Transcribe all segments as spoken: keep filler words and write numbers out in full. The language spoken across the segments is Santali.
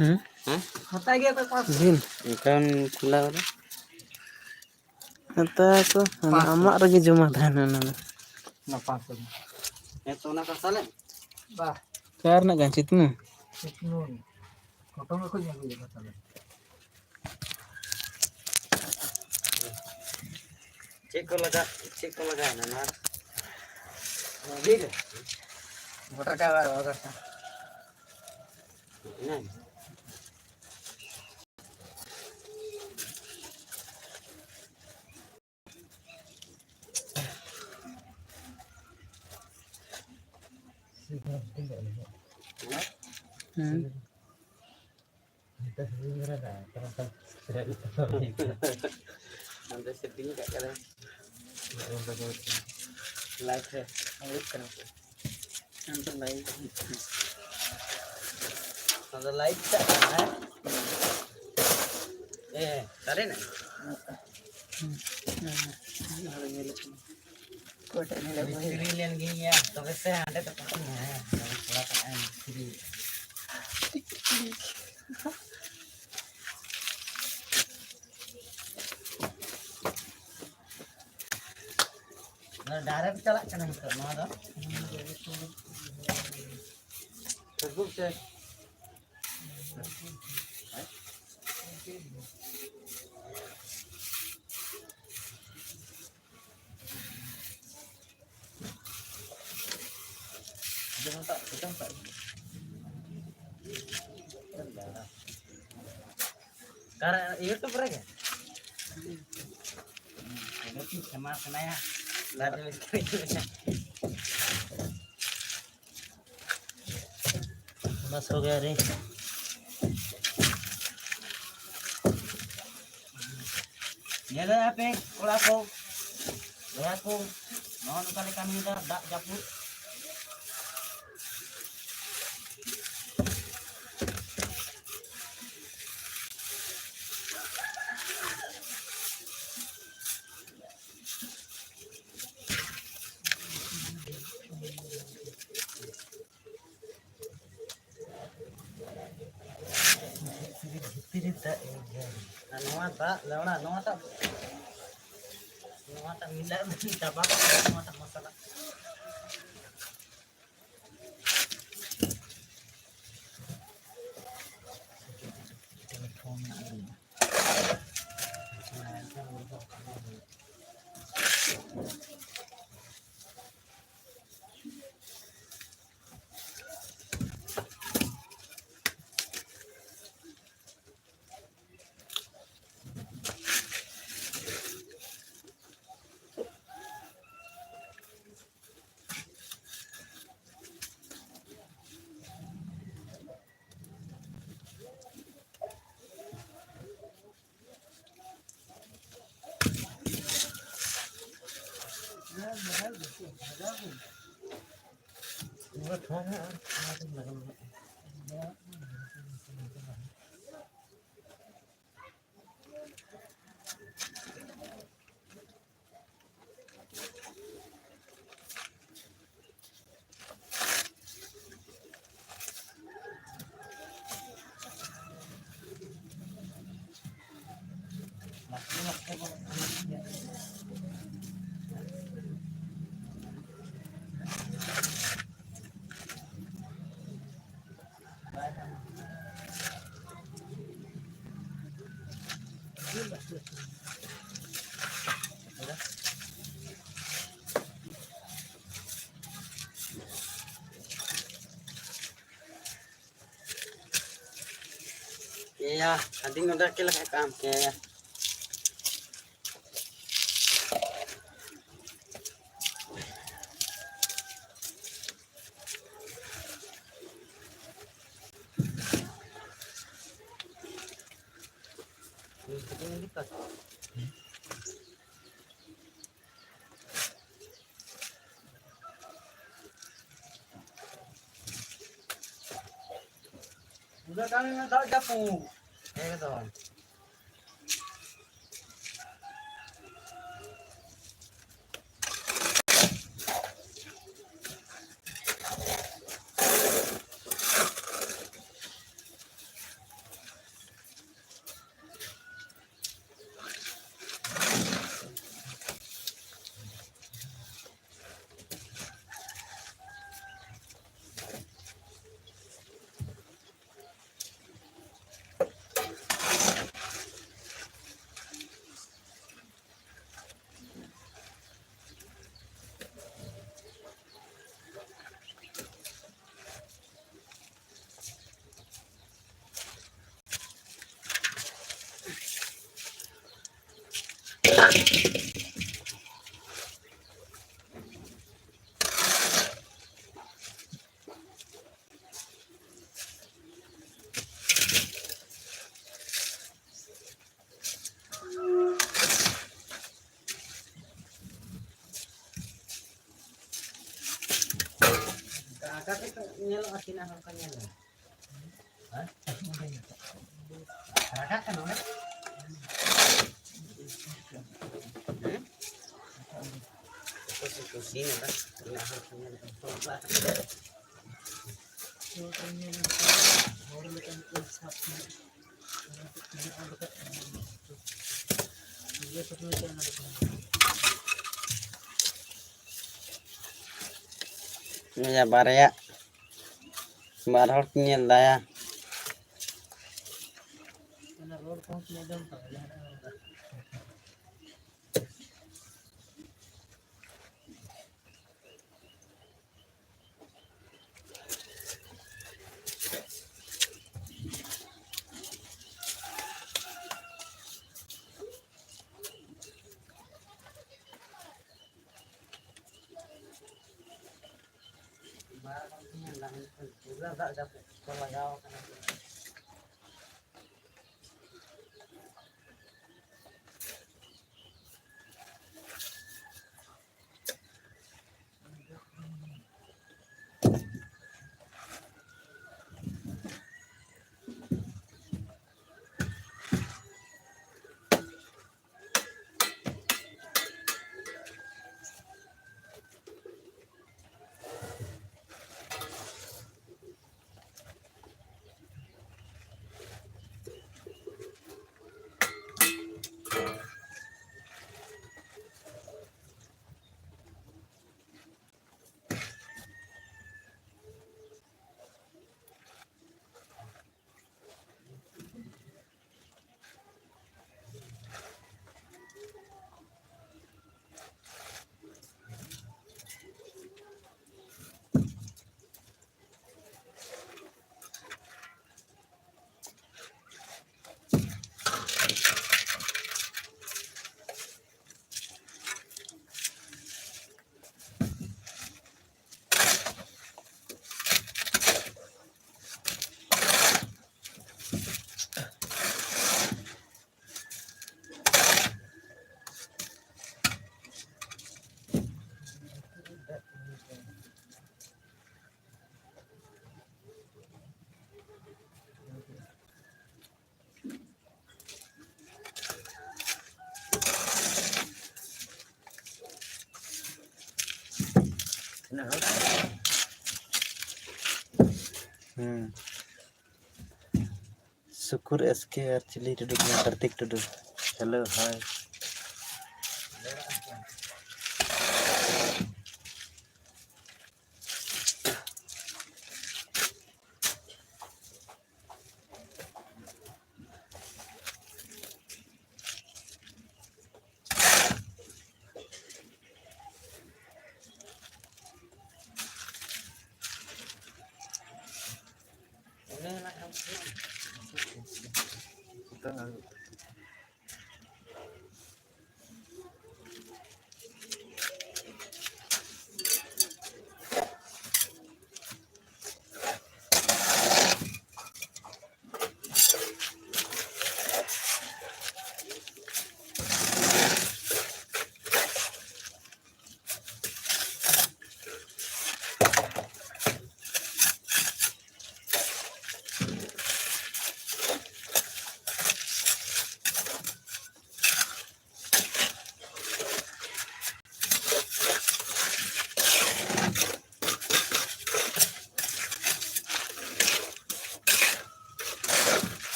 ᱦᱮᱸ? ᱦᱮᱸ? ᱦᱟᱛᱟᱣ ᱜᱮᱭᱟ ᱠᱚ ᱯᱟᱸᱪᱥᱚ᱾ ᱵᱤᱱ? ᱮᱱᱠᱷᱟᱱ ᱠᱷᱩᱞᱟᱹᱣ ᱨᱮ᱾ ᱦᱟᱛᱟᱣ ᱠᱚ, ᱚᱱᱟ ᱯᱟᱸᱪᱥᱚ᱾ ᱟᱢᱟᱜ ᱨᱮᱜᱮ ᱡᱚᱢᱟ ᱛᱟᱦᱮᱱᱟ ᱚᱱᱟ ᱫᱚ᱾ ᱚᱱᱟ ᱯᱟᱸᱪᱥᱚ᱾ ᱦᱮᱸ ᱛᱚ, ᱚᱱᱟ ᱠᱟᱥᱟ ᱞᱮ? ᱵᱟ᱾ ᱚᱠᱟ ᱨᱮᱱᱟᱜ ᱜᱟᱱᱪᱷᱤ ᱛᱤᱱᱟᱹᱜ? ᱥᱤᱠᱱᱩᱨ᱾ ᱯᱷᱳᱴᱳ ᱜᱮᱠᱚ ᱧᱮᱞ ᱦᱩᱭᱩᱜᱼᱟ ᱛᱟᱦᱞᱮ᱾ ᱪᱮᱫ ᱠᱚ ᱞᱟᱜᱟᱜ, ᱪᱮᱫ ᱠᱚ ᱞᱟᱜᱟᱣᱱᱟ ᱱᱚᱣᱟ ᱨᱮ? ᱵᱷᱳᱴᱟᱨ ᱠᱟᱨᱰ ᱟᱨ ᱟᱫᱷᱟᱨ ᱠᱟᱨᱰ᱾ ᱤᱱᱟᱹ? ᱦᱮᱸ᱾ ᱦᱟᱱᱛᱮ ᱥᱮᱴᱤᱝ ᱠᱟᱜ ᱠᱟᱱᱟ᱾ ᱞᱟᱭᱤᱴ ᱨᱮ ᱦᱩᱭᱩᱜ ᱠᱟᱱᱟ᱾ ᱦᱟᱱᱛᱮ ᱞᱟᱭᱤᱴ ᱦᱩᱭᱩᱜ ᱠᱟᱱᱟ᱾ ᱟᱫᱚ ᱞᱟᱭᱤᱴ ᱪᱟᱜ ᱠᱟᱱᱟ, ᱦᱮᱸ? ᱮ, ᱥᱟᱰᱮᱱᱟ? ᱦᱩᱸ, ᱦᱩᱸ, ᱦᱩᱸ, ᱧᱮᱞᱚᱜ ᱠᱟᱱᱟ᱾ ᱚᱠᱚᱭᱴᱟᱜ ᱧᱮᱞᱚᱜ ᱠᱟᱱᱟ? ᱢᱤᱥᱛᱨᱤ ᱞᱮᱱ ᱜᱤᱧ ᱭᱟ, ᱛᱚᱵᱮ ᱥᱮ ᱦᱟᱸᱰᱮ ᱫᱚ ᱦᱮᱸ, ᱛᱷᱚᱲᱟ ᱴᱟᱜ ᱮᱢ ᱢᱤᱥᱛᱨᱤ᱾ ᱰᱟᱭᱨᱮᱠᱴ ᱪᱟᱞᱟᱜ ᱠᱟᱱᱟ ᱱᱤᱛᱚᱜ ᱱᱚᱣᱟ ᱫᱚ᱾ Facebook ᱥᱮ? ᱚᱠᱟᱨᱮ? YouTube ᱨᱮᱜᱮ? ᱯᱷᱮᱢᱟᱥ ᱮᱱᱟᱭᱟ᱾ ᱚᱱᱟ ᱥᱚᱸᱜᱮ ᱨᱮ᱾ ᱧᱮᱞᱮᱫᱼᱟ ᱯᱮ ᱠᱚᱲᱟ ᱠᱚ, ᱵᱚᱭᱦᱟ ᱠᱚ, ᱱᱚᱜᱼᱚ ᱱᱚᱝᱠᱟ ᱞᱮ ᱠᱟᱹᱢᱤᱭᱮᱫᱟ ᱫᱟᱜ ᱡᱟᱹᱯᱩᱫ᱾ ᱵᱷᱤᱛᱨᱤ ᱨᱮ ᱫᱟᱜ ᱮ ᱡᱟᱹᱲᱤ᱾ ᱟᱨ ᱱᱚᱣᱟ ᱫᱟᱜ ᱞᱮᱣᱲᱟ, ᱱᱚᱣᱟᱴᱟᱜ, ᱱᱚᱣᱟᱴᱟᱜ ᱢᱤᱞᱟᱹᱣ ᱪᱟᱵᱟ ᱠᱟᱛᱮ ᱱᱚᱣᱟᱴᱟᱜ ᱢᱚᱥᱞᱟ᱾ ᱮᱭᱟ, ᱟᱹᱰᱤ ᱱᱚᱰᱮ ᱠᱮ ᱞᱮᱠᱟ ᱠᱟᱢ ᱠᱮᱭᱟ᱾ ᱩᱱᱟᱹᱜ ᱜᱟᱱ ᱫᱟᱜ ᱡᱟᱹᱯᱩᱫ᱾ ᱮᱠᱫᱚᱢ᱾ ᱚᱱᱠᱟ ᱛᱮ ᱧᱮᱞᱚᱜᱼᱟ, ᱛᱤᱱᱟᱹᱜ ᱦᱚᱲ ᱠᱚ ᱧᱮᱞᱟ᱾ ᱦᱮᱸ? ᱨᱟᱠᱟᱵ ᱠᱟᱱᱟ ᱚᱸᱰᱮ? ᱦᱮᱸ? ᱚᱠᱚᱭ ᱥᱮ ᱠᱚ ᱥᱤᱱ ᱮᱫᱟ? ᱛᱤᱱᱟᱹᱜ ᱦᱚᱲ ᱠᱚ ᱧᱮᱞ ᱮᱫᱟ? ᱦᱚᱲ ᱞᱮᱠᱟ ᱢᱤᱫᱴᱮᱱ ᱥᱟᱵ ᱠᱟᱱᱟ᱾ ᱱᱤᱭᱟᱹ ᱵᱟᱨᱭᱟ, ᱵᱟᱨ ᱦᱚᱲ ᱠᱤᱱ ᱧᱮᱞ ᱫᱟ ᱭᱟ᱾ ᱯᱩᱨᱟᱹ ᱫᱟᱜ ᱡᱟᱹᱯᱩᱫ ᱠᱚ ᱞᱟᱜᱟᱣ ᱠᱟᱱᱟ᱾ ᱦᱩᱸ᱾ ᱥᱩᱠᱩᱨ ᱮᱥ ᱠᱮ ᱟᱨ ᱪᱤᱞᱤ ᱴᱩᱰᱩ ᱠᱟᱱᱟ? ᱠᱟᱨᱛᱤᱠ ᱴᱩᱰᱩ᱾ ᱦᱮᱞᱳ, ᱦᱟᱭ᱾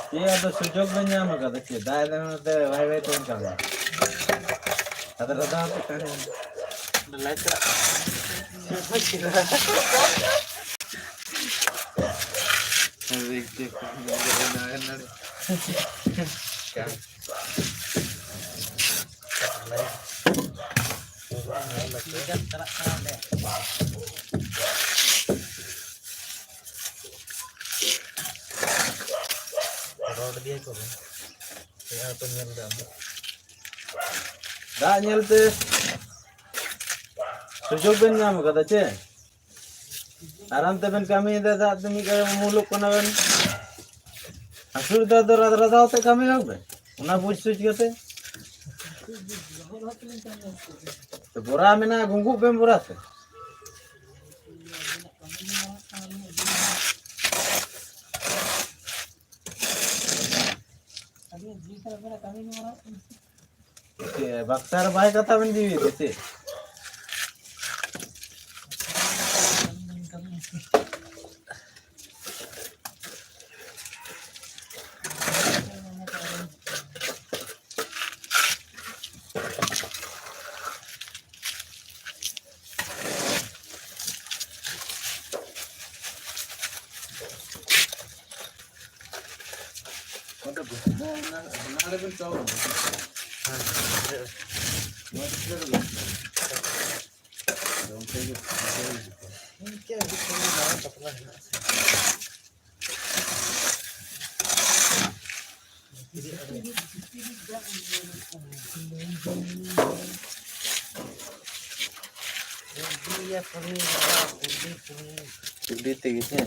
ᱪᱮᱫ ᱟᱫᱚ ᱥᱩᱡᱳᱜᱽ ᱵᱮᱱ ᱧᱟᱢ ᱟᱠᱟᱫᱟ ᱪᱮ? ᱫᱟᱜ ᱮ ᱫᱟᱭ ᱚᱱᱟᱛᱮ ᱵᱟᱭ ᱵᱟᱭ ᱛᱮᱵᱮᱱ ᱠᱟᱹᱢᱤᱭᱟ᱾ ᱟᱫᱚ ᱨᱟᱫᱟ ᱟᱛᱮ ᱠᱟᱹᱢᱤ᱾ ᱞᱟᱭᱤᱴ ᱪᱟᱞᱟᱜ ᱠᱟᱱᱟ᱾ ᱨᱚᱰ ᱫᱤᱭᱮ ᱠᱚ ᱵᱮᱱ᱾ ᱪᱮᱫ ᱦᱚᱸ ᱠᱚ ᱧᱮᱞ ᱫᱟ᱾ ᱫᱟᱜ ᱧᱮᱞᱛᱮ ᱥᱩᱡᱳᱜᱽ ᱵᱮᱱ ᱧᱟᱢ ᱠᱟᱫᱟ ᱪᱮ? ᱟᱨᱟᱢ ᱛᱮᱵᱮᱱ ᱠᱟᱹᱢᱤᱭᱮᱫᱟ, ᱫᱟᱜ ᱛᱮ ᱢᱤᱫ ᱜᱷᱟᱹᱲᱤ ᱩᱢᱩᱞᱚᱜ ᱠᱟᱱᱟ ᱵᱮᱱ᱾ ᱦᱟᱹᱥᱩᱨ ᱫᱟ ᱫᱚ ᱨᱟᱫ-, ᱨᱟᱫᱟᱣ ᱛᱮ ᱠᱟᱹᱢᱤ ᱦᱚᱸ ᱵᱮᱱ᱾ ᱚᱱᱟ ᱵᱩᱡᱽ ᱥᱩᱡᱽ ᱠᱟᱛᱮ᱾ ᱛᱚ ᱵᱚᱨᱟ ᱢᱮᱱᱟᱜᱼᱟ, ᱜᱩᱸᱜᱩᱜ ᱵᱮᱱ ᱵᱚᱨᱟ ᱛᱮ᱾ ᱪᱮᱫ, ᱵᱟᱠᱥᱟ ᱨᱮ ᱵᱟᱭ ᱠᱟᱛᱷᱟ ᱵᱮᱱ ᱡᱤᱣᱤ ᱫᱟ ᱪᱮᱫ? ᱤᱱᱠᱟᱹ ᱦᱤᱡᱩᱜ ᱠᱟᱱᱟ, ᱢᱟᱨᱟᱝ ᱯᱟᱛᱞᱟ ᱦᱮᱱᱟᱜ ᱥᱮ᱾ ᱠᱩᱰᱤ ᱛᱮᱜᱮ ᱥᱮ?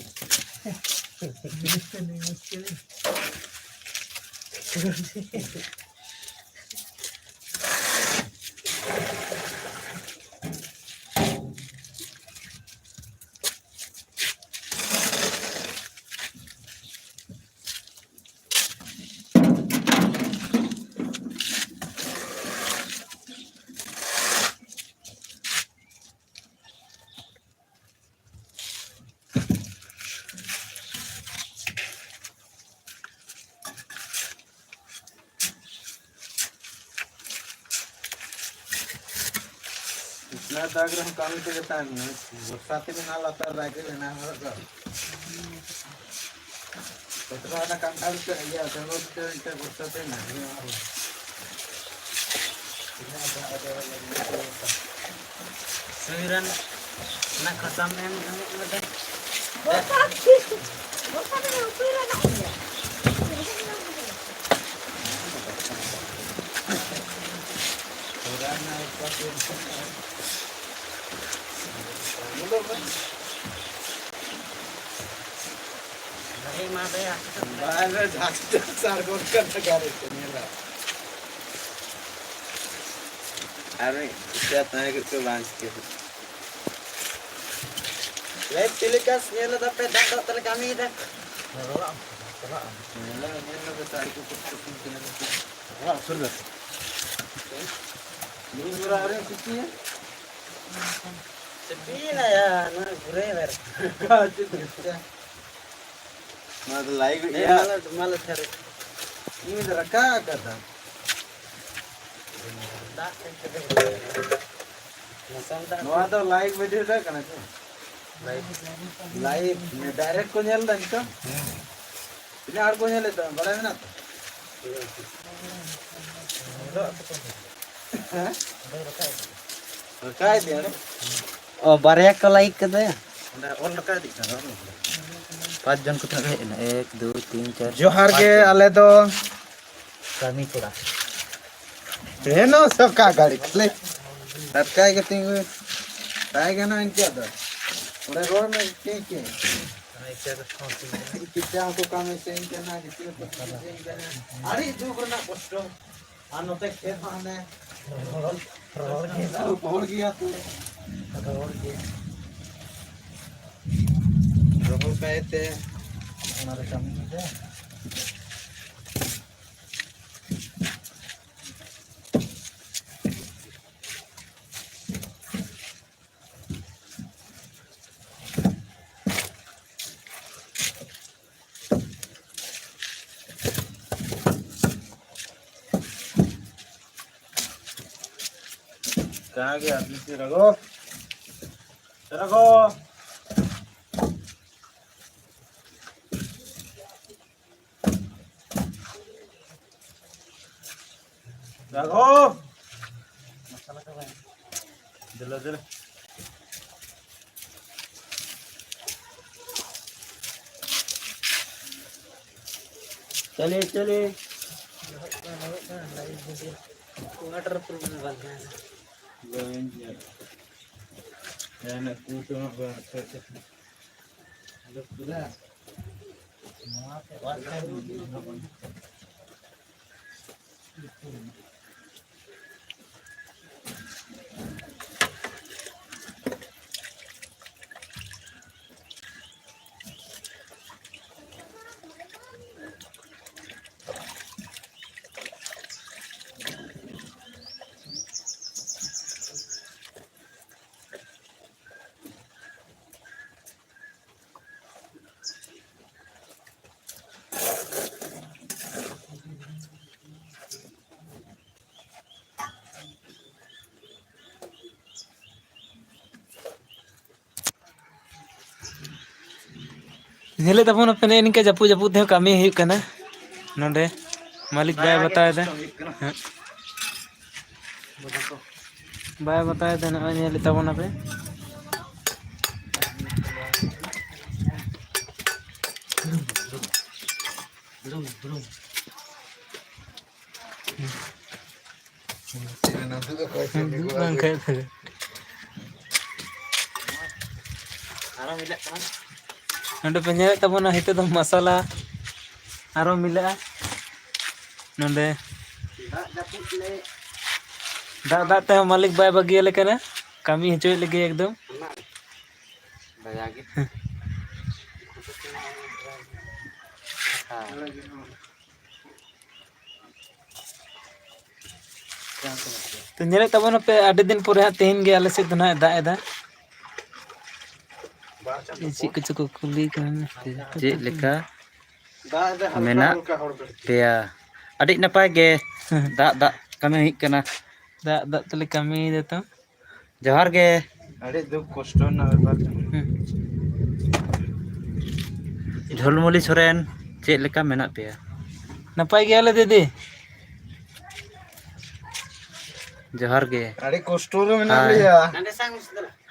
ᱚᱱᱟ ᱫᱟᱜᱽ ᱨᱮᱦᱚᱸ ᱠᱟᱹᱢᱤ ᱛᱮᱜᱮ ᱛᱟᱦᱮᱱ ᱢᱮ᱾ ᱵᱚᱨᱥᱟ ᱛᱮᱜᱮ ᱱᱟᱦᱟᱜ ᱞᱟᱛᱟᱨ ᱫᱟᱜᱽ ᱜᱮ ᱢᱮᱱᱟᱜᱼᱟ ᱦᱚᱲ ᱫᱚ᱾ ᱯᱟᱛᱲᱟ ᱚᱱᱟ ᱠᱟᱱᱴᱷᱟᱲ ᱠᱚ ᱤᱭᱟᱹ ᱡᱚᱱᱚ ᱠᱚ ᱤᱱᱠᱟᱹ ᱵᱚᱨᱥᱟ ᱛᱮ ᱱᱟᱦᱟᱜ ᱦᱩᱭᱩᱜᱼᱟ᱾ ᱛᱤᱱᱟᱹᱜ ᱫᱟᱜ ᱨᱮ ᱞᱟᱹᱜᱤᱫ ᱥᱩᱭ ᱨᱮᱱ ᱚᱱᱟ ᱠᱷᱟᱥᱟᱢ ᱮᱢ ᱮᱢ ᱠᱟᱛᱮ᱾ ᱵᱟᱭ ᱨᱮ ᱡᱟᱦᱟᱸ ᱥᱟᱨ ᱜᱚᱫ ᱠᱟᱱ ᱛᱟᱠᱚᱣᱟ ᱨᱮ ᱧᱮᱞᱟ᱾ ᱟᱨ ᱢᱤᱫ ᱤᱪᱪᱷᱟ ᱛᱟᱦᱮᱸ ᱠᱚᱜ ᱠᱚ ᱵᱟᱝ ᱪᱤᱠᱟᱹ ᱠᱚᱜ᱾ ᱞᱟᱭᱤᱵᱷ ᱴᱮᱞᱤᱠᱟᱥᱴ ᱧᱮᱞ ᱮᱫᱟ ᱯᱮ, ᱫᱟᱜ ᱫᱟᱜ ᱛᱮᱞᱮ ᱠᱟᱹᱢᱤᱭᱮᱫᱟ᱾ ᱧᱮᱞ ᱫᱚ ᱧᱮᱞ ᱫᱚ ᱥᱟᱹᱨᱤ ᱠᱚ ᱠᱚ ᱠᱚ ᱧᱮᱞ ᱫᱚ᱾ ᱚᱲᱟᱜ ᱥᱩᱨ ᱨᱮ᱾ ᱱᱤᱭᱩᱡᱽ ᱵᱟᱞᱟ ᱟᱹᱣᱨᱤ ᱪᱤᱠᱟᱹᱭᱟ᱾ ᱪᱤᱠᱟᱹᱭᱮᱱᱟ ᱭᱟ, ᱱᱚᱣᱟ ᱜᱷᱩᱨᱟᱹᱭ ᱢᱮ᱾ ᱪᱮᱫ ᱪᱤᱠᱟᱹ? ᱱᱚᱣᱟ ᱫᱚ ᱞᱟᱭᱤᱵᱷ ᱦᱮᱸ, ᱜᱮᱭᱟ᱾ ᱢᱟᱞᱮ, ᱢᱟᱞᱮ ᱪᱷᱟᱲᱮ᱾ ᱤᱧ ᱫᱚ ᱨᱟᱠᱟᱵ ᱟᱠᱟᱫᱟ᱾ ᱫᱟᱜ ᱠᱚ ᱪᱮᱫ ᱞᱮᱠᱟ? ᱱᱟᱥᱟᱢ ᱫᱟᱜ ᱱᱚᱣᱟ ᱫᱚ ᱞᱟᱭᱤᱵᱷ ᱵᱷᱤᱰᱤᱭᱳ ᱫᱚ ᱠᱟᱱᱟ ᱪᱮ? ᱞᱟᱭᱤᱵᱷ᱾ ᱞᱟᱭᱤᱵᱷ, ᱰᱟᱭᱨᱮᱠᱴ ᱠᱚ ᱧᱮᱞ ᱮᱫᱟ ᱱᱤᱛᱚᱜ᱾ ᱛᱤᱱᱟᱹᱜ ᱦᱚᱲ ᱠᱚ ᱧᱮᱞᱮᱫ ᱛᱟᱢᱟ ᱵᱟᱲᱟᱭ ᱢᱮᱱᱟᱜ ᱛᱟᱢᱟ? ᱦᱮᱸ? ᱨᱟᱠᱟᱵ ᱤᱫᱤᱭᱟ ᱚᱸᱰᱮ᱾ ᱚ, ᱵᱟᱨᱭᱟ ᱠᱚ ᱞᱟᱭᱤᱠ ᱠᱟᱫᱟ᱾ ᱚᱸᱰᱮ ᱚᱞ ᱨᱟᱠᱟᱵ ᱤᱫᱤᱜ ᱠᱟᱱᱟ, ᱚᱞ ᱨᱟᱠᱟᱵ᱾ ᱯᱟᱸᱪ ᱡᱚᱱ ᱠᱚ ᱛᱤᱱᱟᱹᱜ ᱠᱚ ᱦᱮᱡ ᱮᱱᱟ? ᱮᱠ, ᱫᱩ, ᱛᱤᱱ, ᱪᱟᱨ, ᱡᱚᱦᱟᱨ ᱯᱟᱸᱪ ᱜᱮ, ᱡᱚᱱ᱾ ᱟᱞᱮ ᱫᱚ ᱠᱟᱹᱢᱤ ᱠᱚᱲᱟ᱾ ᱦᱮᱱᱚ ᱥᱚᱠᱟ ᱜᱟᱹᱲᱤ ᱠᱷᱟᱹᱞᱤ᱾ ᱴᱟᱴᱠᱟᱭ ᱜᱮ ᱛᱤᱸᱜᱩ᱾ ᱛᱟᱦᱮᱸ ᱠᱟᱱᱟ ᱤᱱᱠᱟᱹ ᱫᱚ᱾ ᱚᱸᱰᱮ ᱨᱚᱲ ᱢᱮ, ᱪᱮᱫ, ᱪᱮᱫ? ᱜᱤᱫᱽᱨᱟᱹ ᱦᱚᱸᱠᱚ ᱠᱟᱹᱢᱤ ᱥᱮᱱ ᱠᱟᱱᱟ, ᱜᱤᱫᱽᱨᱟᱹ ᱠᱚ ᱠᱟᱹᱢᱤ ᱥᱮᱱ ᱠᱟᱱᱟ᱾ ᱟᱹᱰᱤ ᱫᱩᱠ ᱨᱮᱱᱟᱜ ᱠᱚᱥᱴᱚ᱾ ᱟᱨ ᱱᱚᱛᱮ ᱠᱷᱮᱛ ᱦᱚᱸ ᱦᱟᱱᱮ ᱨᱚᱦᱚᱲ, ᱨᱚᱦᱚᱲ ᱜᱮ᱾ ᱨᱚᱦᱚᱲ ᱜᱮᱭᱟ ᱛᱚ᱾ ᱨᱚᱦᱚᱲ ᱜᱮ᱾ ᱨᱚᱦᱚᱲ ᱠᱟᱭᱛᱮ ᱚᱱᱟ ᱨᱮ ᱠᱟᱹᱢᱤ ᱢᱮ᱾ ᱡᱟᱦᱟᱸ ᱜᱮ ᱟᱨ ᱢᱤᱫᱴᱤᱡ ᱨᱟᱜᱚ᱾ ᱨᱟᱜᱚ᱾ ᱨᱟᱜᱚ᱾ ᱫᱮᱞᱟ, ᱫᱮᱞᱟ᱾ चलिए, चलिए। वाटर प्रूफ में बंद है। ᱧᱮᱞᱮᱫ ᱛᱟᱵᱚᱱ ᱟᱯᱮ, ᱱᱮᱜᱼᱮ ᱱᱤᱝᱠᱟ ᱡᱟᱹᱯᱩᱫ ᱡᱟᱹᱯᱩᱫ ᱛᱮᱦᱚᱸ ᱠᱟᱹᱢᱤ ᱦᱩᱭᱩᱜ ᱠᱟᱱᱟ ᱱᱚᱰᱮ᱾ ᱢᱟᱹᱞᱤᱠ ᱵᱟᱭ ᱵᱟᱛᱟᱣ ᱮᱫᱟ᱾ ᱦᱮᱸ᱾ ᱵᱟᱭ ᱵᱟᱛᱟᱣ ᱮᱫᱟ, ᱱᱚᱜᱼᱚᱭ ᱧᱮᱞᱮᱫ ᱛᱟᱵᱚᱱ ᱟᱯᱮ᱾ ᱫᱩᱲᱩᱵ ᱞᱮᱱᱠᱷᱟᱡ ᱫᱚ᱾ ᱱᱚᱰᱮ ᱯᱮ ᱧᱮᱞᱮᱫ ᱛᱟᱵᱚᱱᱟ, ᱱᱤᱛᱚᱜ ᱫᱚ ᱢᱟᱥᱟᱞᱟ ᱟᱨᱚ ᱢᱤᱞᱟᱹᱜᱼᱟ ᱱᱚᱰᱮ᱾ ᱫᱟᱜ ᱫᱟᱜ ᱛᱮᱦᱚᱸ ᱢᱟᱹᱞᱤᱠ ᱵᱟᱭ ᱵᱟᱹᱜᱤᱭᱟᱞᱮ ᱠᱟᱱᱟ, ᱠᱟᱹᱢᱤ ᱦᱚᱪᱚᱭᱮᱫ ᱞᱮᱜᱮ ᱮᱠᱫᱚᱢ᱾ ᱛᱚ, ᱧᱮᱞᱮᱫ ᱛᱟᱵᱚᱱᱟᱯᱮ, ᱟᱹᱰᱤ ᱫᱤᱱ ᱯᱚᱨᱮ ᱦᱟᱸᱜ ᱛᱮᱦᱮᱧ ᱜᱮ ᱟᱞᱮ ᱥᱮᱫ ᱫᱚ ᱱᱟᱦᱟᱜ ᱮ ᱫᱟᱜ ᱮᱫᱟ᱾ ᱪᱮᱫ ᱠᱚᱪᱚ ᱠᱚ ᱠᱩᱞᱤ ᱠᱟᱱᱟ᱾ ᱪᱮᱫ ᱞᱮᱠᱟ ᱢᱮᱱᱟᱜ ᱯᱮᱭᱟ? ᱟᱹᱰᱤ ᱱᱟᱯᱟᱭ ᱜᱮ᱾ ᱫᱟᱜ ᱫᱟᱜ ᱠᱟᱹᱢᱤ ᱦᱩᱭᱩᱜ ᱠᱟᱱᱟ᱾ ᱫᱟᱜ ᱫᱟᱜ ᱛᱮᱞᱮ ᱠᱟᱹᱢᱤᱭᱮᱫᱟ ᱛᱚ᱾ ᱡᱚᱦᱟᱨ ᱜᱮ᱾ ᱟᱹᱰᱤ ᱫᱩᱠ ᱠᱚᱥᱴᱚ ᱨᱮᱱᱟᱜ ᱵᱮᱯᱟᱨ ᱠᱟᱱᱟ᱾ ᱦᱩᱸ᱾ ᱡᱷᱚᱞᱢᱩᱞᱤ ᱥᱚᱨᱮᱱ, ᱪᱮᱫ ᱞᱮᱠᱟ ᱢᱮᱱᱟᱜ ᱯᱮᱭᱟ? ᱱᱟᱯᱟᱭ ᱜᱮᱭᱟᱞᱮ ᱫᱤᱫᱤ᱾ ᱡᱚᱦᱟᱨ ᱜᱮ᱾ ᱟᱹᱰᱤ ᱠᱚᱥᱴᱚ ᱨᱮ ᱢᱮᱱᱟᱜ ᱦᱟᱭ᱾ ᱞᱮᱭᱟ᱾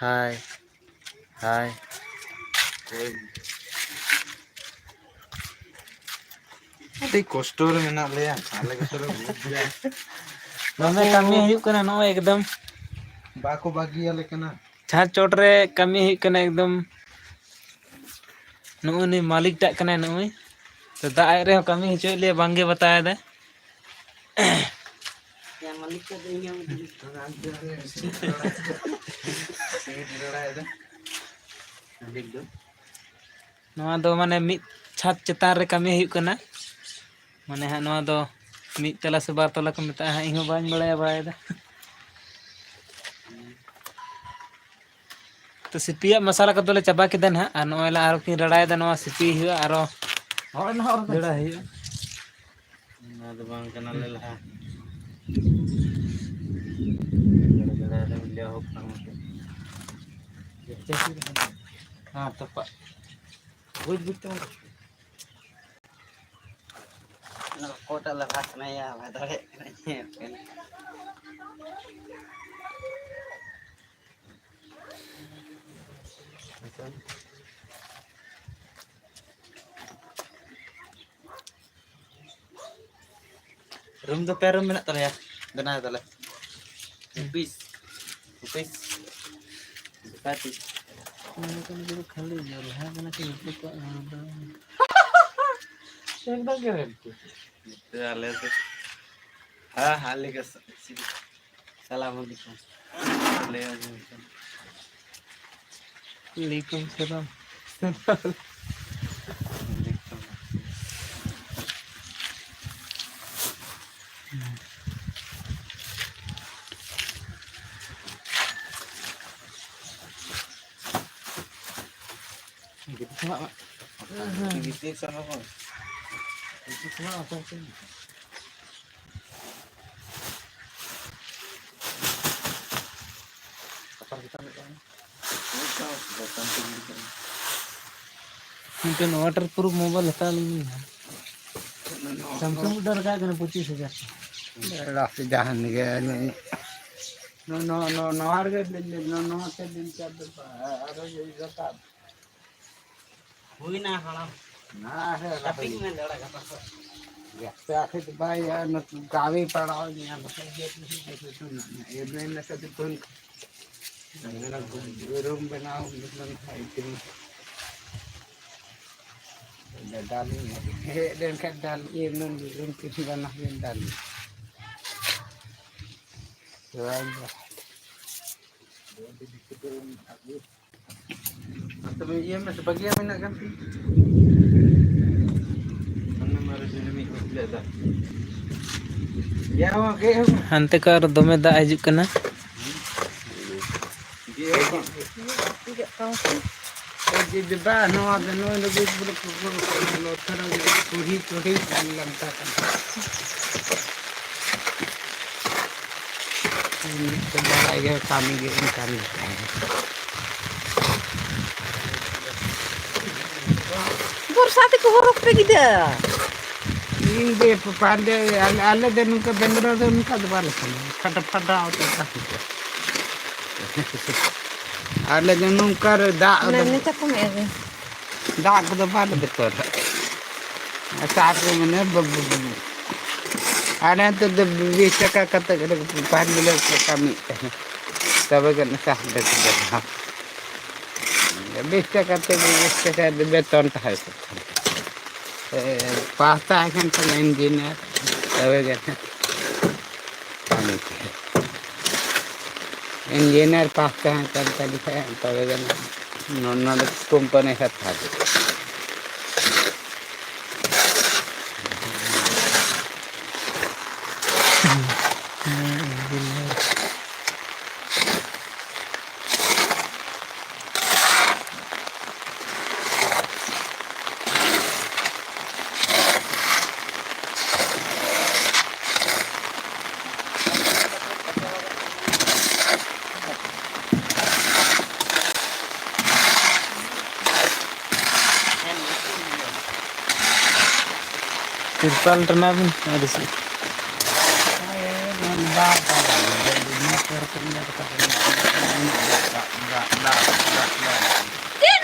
ᱦᱟᱭ᱾ ᱦᱟᱭ᱾ ᱟᱹᱰᱤ ᱠᱚᱥᱴᱚ ᱨᱮ ᱢᱮᱱᱟᱜ ᱞᱮᱭᱟ, ᱟᱞᱮ ᱜᱮᱛᱚ ᱞᱮ ᱵᱩᱡᱽ ᱜᱮᱭᱟ᱾ ᱫᱚᱢᱮ ᱠᱟᱹᱢᱤ ᱦᱩᱭᱩᱜ ᱠᱟᱱᱟ ᱱᱚᱜᱼᱚᱭ ᱮᱠᱫᱚᱢ᱾ ᱵᱟᱠᱚ ᱵᱟᱹᱜᱤᱭᱟᱞᱮ ᱠᱟᱱᱟ᱾ ᱪᱷᱟᱸᱫᱽ ᱪᱚᱴ ᱨᱮ ᱠᱟᱹᱢᱤ ᱦᱩᱭᱩᱜ ᱠᱟᱱᱟ ᱮᱠᱫᱚᱢ᱾ ᱱᱩᱜᱼᱩ ᱱᱩᱭ ᱢᱟᱹᱞᱤᱠ ᱴᱟᱜ ᱠᱟᱱᱟᱭ ᱱᱩᱜᱼᱩᱭ᱾ ᱛᱚ ᱫᱟᱜ ᱟᱡ ᱨᱮᱦᱚᱸ ᱠᱟᱹᱢᱤ ᱦᱚᱪᱚᱭᱮᱫ ᱞᱮᱭᱟ, ᱵᱟᱝᱜᱮ ᱵᱟᱛᱟᱣ ᱮᱫᱟᱭ᱾ ᱭᱟ ᱢᱟᱹᱞᱤᱠ ᱠᱚ ᱫᱚ ᱤᱧ ᱦᱚᱸ ᱢᱤᱫ ᱫᱤᱱ ᱥᱤᱢᱤᱴ ᱨᱚᱲᱟᱭᱮᱫᱟ᱾ ᱢᱟᱹᱞᱤᱠ ᱫᱚ? ᱱᱚᱣᱟ ᱫᱚ ᱢᱟᱱᱮ ᱢᱤᱫ ᱪᱷᱟᱫᱽ ᱪᱮᱛᱟᱱ ᱨᱮ ᱠᱟᱹᱢᱤ ᱦᱩᱭᱩᱜ ᱠᱟᱱᱟ᱾ ᱢᱟᱱᱮ ᱦᱟᱸᱜ ᱱᱚᱣᱟ ᱫᱚ ᱢᱤᱫ ᱛᱟᱞᱟ ᱥᱮ ᱵᱟᱨ ᱛᱟᱞᱟ ᱠᱚ ᱢᱮᱛᱟᱜᱼᱟ ᱦᱟᱸᱜ, ᱤᱧ ᱦᱚᱸ ᱵᱟᱹᱧ ᱵᱟᱲᱟᱭᱟ ᱵᱟᱲᱟᱭ ᱫᱚ᱾ ᱛᱚ ᱥᱤᱯᱤᱭᱟᱜ ᱢᱚᱥᱞᱟ ᱠᱚᱫᱚᱞᱮ ᱪᱟᱵᱟ ᱠᱮᱫᱟ ᱱᱟᱦᱟᱜ, ᱟᱨ ᱱᱚᱜᱼᱚᱭ ᱞᱮ ᱟᱨᱚ ᱠᱤᱱ ᱨᱟᱲᱟᱭᱮᱫᱟ, ᱱᱚᱣᱟ ᱥᱤᱯᱤ ᱦᱩᱭᱩᱜᱼᱟ, ᱟᱨᱚ ᱦᱳᱭ, ᱱᱟᱦᱟᱜ ᱨᱚᱲ ᱢᱮ᱾ ᱡᱚᱲᱟ ᱦᱩᱭᱩᱜᱼᱟ᱾ ᱚᱱᱟ ᱫᱚ ᱵᱟᱝ ᱠᱟᱱᱟᱞᱮ ᱞᱟᱦᱟ᱾ ᱡᱚᱲᱟ ᱡᱚᱲᱟ ᱨᱮ ᱢᱤᱞᱟᱹᱣ ᱦᱚᱸ ᱵᱟᱝ ᱦᱩᱭᱩᱜ᱾ ᱦᱮᱸ, ᱛᱚᱯᱟᱜ᱾ ᱵᱩᱡᱽ ᱵᱩᱡᱽ ᱛᱮ ᱵᱟᱝ ᱚᱠᱚᱭᱴᱟᱜ ᱞᱟᱜᱟ ᱥᱟᱱᱟᱭᱟ, ᱵᱟᱭ ᱫᱟᱲᱮᱭᱟᱜ ᱠᱟᱱᱟ, ᱧᱮᱞ ᱠᱟᱱᱟ᱾ ᱨᱩᱢ ᱫᱚ ᱯᱮ ᱨᱩᱢ ᱢᱮᱱᱟᱜ ᱛᱟᱞᱮᱭᱟ, ᱵᱮᱱᱟᱣ ᱫᱟᱞᱮ᱾ Office, office, department. ᱚᱱᱟ ᱠᱚ ᱠᱷᱟᱹᱞᱤ ᱡᱚᱞᱦᱟ ᱠᱟᱱᱟ ᱠᱚ, ᱩᱱᱠᱩ ᱠᱚᱣᱟᱜ ᱱᱚᱣᱟ ᱫᱚ᱾ ᱮᱠᱫᱚᱢ ᱜᱮ ᱨᱮᱱᱴ ᱠᱚ᱾ ᱱᱤᱛᱚᱜ ᱟᱞᱮ ᱫᱚ, ᱦᱮᱸ, ᱦᱮᱸ, ᱞᱟᱹᱭ ᱠᱟᱜ ᱥᱮ᱾ ᱥᱟᱞᱟᱢ ᱟᱞᱟᱭᱠᱩᱢ᱾ ᱞᱟᱹᱭ ᱟᱸᱡᱚᱢ ᱠᱟᱱᱟ᱾ ᱟᱞᱟᱭᱠᱩᱢ ᱥᱟᱞᱟᱢ᱾ ᱜᱤᱛᱤᱡ ᱥᱟᱱᱟ ᱠᱚᱣᱟ᱾ ᱜᱤᱛᱤᱡ ᱥᱟᱱᱟ ᱠᱚᱣᱟ᱾ ᱜᱤᱛᱤᱡ ᱥᱟᱱᱟ ᱠᱚᱣᱟ᱾ ᱢᱤᱫᱴᱮᱱ waterproof mobile ᱦᱟᱛᱟᱣ ᱞᱤᱧ ᱢᱮᱱᱫᱟ᱾ Samsung ᱫᱚ ᱨᱟᱠᱟᱵ ᱠᱟᱱᱟ ᱯᱚᱸᱪᱤᱥ ᱦᱟᱡᱟᱨ᱾ ᱞᱟᱥ ᱡᱟᱦᱟᱱ ᱜᱮ᱾ ᱱᱚᱣᱟ, ᱱᱚᱣᱟ, ᱱᱚᱣᱟ, ᱱᱚᱣᱟ ᱨᱮᱜᱮ ᱞᱤᱧ, ᱱᱚᱣᱟ, ᱱᱚᱣᱟ ᱛᱮ ᱞᱤᱧ ᱪᱟᱯ ᱫᱟ᱾ ᱟᱨᱚ ᱨᱟᱠᱟᱵ᱾ ᱦᱩᱭᱱᱟ ᱦᱟᱲᱟᱢ᱾ ᱱᱟ ᱦᱮ ᱨᱟᱦᱩᱞ᱾ ᱪᱟᱯᱤᱝ ᱢᱮ ᱞᱮᱲᱟ ᱜᱟᱯᱟ ᱠᱷᱚᱱ᱾ ᱜᱟᱛᱮ ᱟᱠᱷᱤ ᱫᱚ ᱵᱟᱭ ᱭᱟ, ᱱᱩᱠᱩ ᱠᱟᱹᱢᱤ ᱯᱟᱲᱟᱣ ᱧᱟ, ᱵᱟᱠᱷᱟᱱ ᱡᱮ ᱠᱩᱥᱤ ᱠᱩᱥᱤ ᱛᱩᱱ᱾ ᱮᱵᱮᱱ ᱱᱟᱥᱮ ᱫᱚ ᱛᱩᱱ᱾ ᱢᱮᱱᱟ ᱨᱩᱢ ᱵᱮᱱᱟᱣ ᱢᱮᱱᱟᱜ ᱠᱷᱟᱡ ᱛᱤᱱ᱾ ᱫᱟᱞᱤᱧ ᱦᱮᱡ ᱞᱮᱱᱠᱷᱟᱱ ᱫᱟᱞ ᱤᱭᱟᱹ ᱱᱩᱱ ᱨᱩᱢ ᱠᱤᱪᱷᱩ ᱜᱟᱱ ᱦᱩᱭᱮᱱ ᱫᱟᱞᱤᱧ᱾ ᱛᱚᱵᱮ ᱤᱭᱟᱹ ᱢᱮ ᱥᱮ, ᱵᱟᱹᱜᱤᱭᱟᱜ ᱢᱮᱱᱟᱜ ᱠᱟᱱ ᱛᱤᱧ᱾ ᱚᱱᱟ ᱢᱟ ᱨᱮ ᱢᱤᱫ ᱵᱚᱪᱷᱚᱨ ᱫᱟᱜ᱾ ᱭᱟ, ᱦᱚᱸ, ᱜᱮ ᱦᱚᱸ᱾ ᱦᱟᱱᱛᱮ ᱠᱷᱚᱱ ᱟᱨᱚ ᱫᱚᱢᱮ ᱫᱟᱜ ᱦᱤᱡᱩᱜ ᱠᱟᱱᱟ᱾ ᱜᱮ ᱦᱚᱸ᱾ ᱮ ᱡᱮ ᱵᱮᱵᱟ, ᱱᱚᱣᱟ ᱫᱚ ᱱᱚᱜᱼᱚᱭ ᱱᱚᱰᱮ ᱵᱚᱞᱮ ᱠᱩᱲᱦᱤ, ᱠᱩᱲᱦᱤ ᱞᱟᱱᱛᱟ ᱠᱟᱱᱟ᱾ ᱵᱟᱲᱟᱭ ᱜᱮ ᱠᱟᱹᱢᱤ ᱜᱮ ᱚᱱᱠᱟᱱ ᱜᱮ ᱛᱟᱦᱮᱸ᱾ ᱵᱚᱨᱥᱟ ᱛᱮᱠᱚ ᱦᱚᱨᱚᱜ ᱯᱮ ᱜᱤᱫᱟᱹᱨ᱾ ᱤᱧ ᱡᱮ ᱯᱟᱱᱰᱮ, ᱟᱞᱮ, ᱟᱞᱮ ᱫᱚ ᱱᱚᱝᱠᱟ ᱵᱮᱝᱜᱟᱞᱳᱨ ᱫᱚ ᱱᱚᱝᱠᱟ ᱫᱚ ᱵᱟᱞᱮ ᱠᱟᱹᱢᱤᱭᱟ᱾ ᱯᱷᱟᱰᱟ, ᱯᱷᱟᱰᱟ ᱚᱛᱮ ᱛᱟᱦᱮᱸ ᱠᱚ᱾ ᱟᱞᱮ ᱫᱚ ᱱᱚᱝᱠᱟ ᱨᱮ ᱫᱟᱜ ᱢᱟᱱᱮ ᱫᱚ ᱱᱮᱛᱟᱨ ᱠᱚ ᱢᱮ ᱟᱹᱜᱩ᱾ ᱫᱟᱜ ᱠᱚᱫᱚ ᱵᱟᱞᱮ ᱵᱚᱛᱚᱨᱟ᱾ ᱟᱨ ᱥᱟᱨ ᱠᱚ ᱢᱟᱱᱮ ᱵᱟᱹᱵᱩ, ᱵᱟᱹᱵᱩ᱾ ᱟᱞᱮ ᱱᱚᱛᱮ ᱫᱚ ᱵᱤᱥ ᱴᱟᱠᱟ ᱠᱟᱛᱮ ᱜᱮᱞᱮ ᱯᱟᱸᱪ ᱠᱤᱞᱳ ᱠᱚ ᱠᱟᱹᱢᱤᱭᱮᱫ ᱛᱟᱦᱮᱸᱫ᱾ ᱛᱚᱵᱮ ᱜᱮ ᱱᱟᱥᱮ ᱦᱟᱸᱰᱮ ᱠᱚ ᱵᱮᱱᱟᱣᱟ᱾ ᱵᱤᱥ ᱴᱟᱠᱟ ᱛᱮ, ᱵᱤᱥ ᱴᱟᱠᱟ ᱵᱮᱛᱚᱱ ᱛᱟᱦᱮᱸ ᱠᱟᱱᱟ᱾ ᱮ, ᱯᱟᱥ ᱛᱟᱦᱮᱸ ᱠᱟᱱ ᱛᱟᱞᱮ ᱤᱧᱡᱤᱱᱤᱭᱟᱨ, ᱛᱚᱵᱮ ᱜᱮ ᱱᱟᱦᱟᱜ ᱠᱟᱹᱢᱤ ᱛᱟᱦᱮᱸᱫ᱾ ᱤᱧᱡᱤᱱᱤᱭᱟᱨ ᱯᱟᱥ ᱛᱟᱦᱮᱸ ᱠᱟᱱ ᱛᱟᱞᱮ ᱠᱷᱟᱡ ᱛᱚᱵᱮ ᱜᱮ ᱱᱟᱦᱟᱜ ᱱᱚ-, ᱱᱚᱰᱮ ᱠᱳᱢᱯᱟᱱᱤ ᱠᱷᱟᱡ ᱯᱷᱟᱥ᱾ ᱤᱧᱡᱤᱱᱤᱭᱟᱨ᱾ ᱛᱤᱨᱯᱟᱞ ᱨᱮᱱᱟᱜ ᱵᱤᱱ ᱟᱹᱰᱤ ᱥᱮ᱾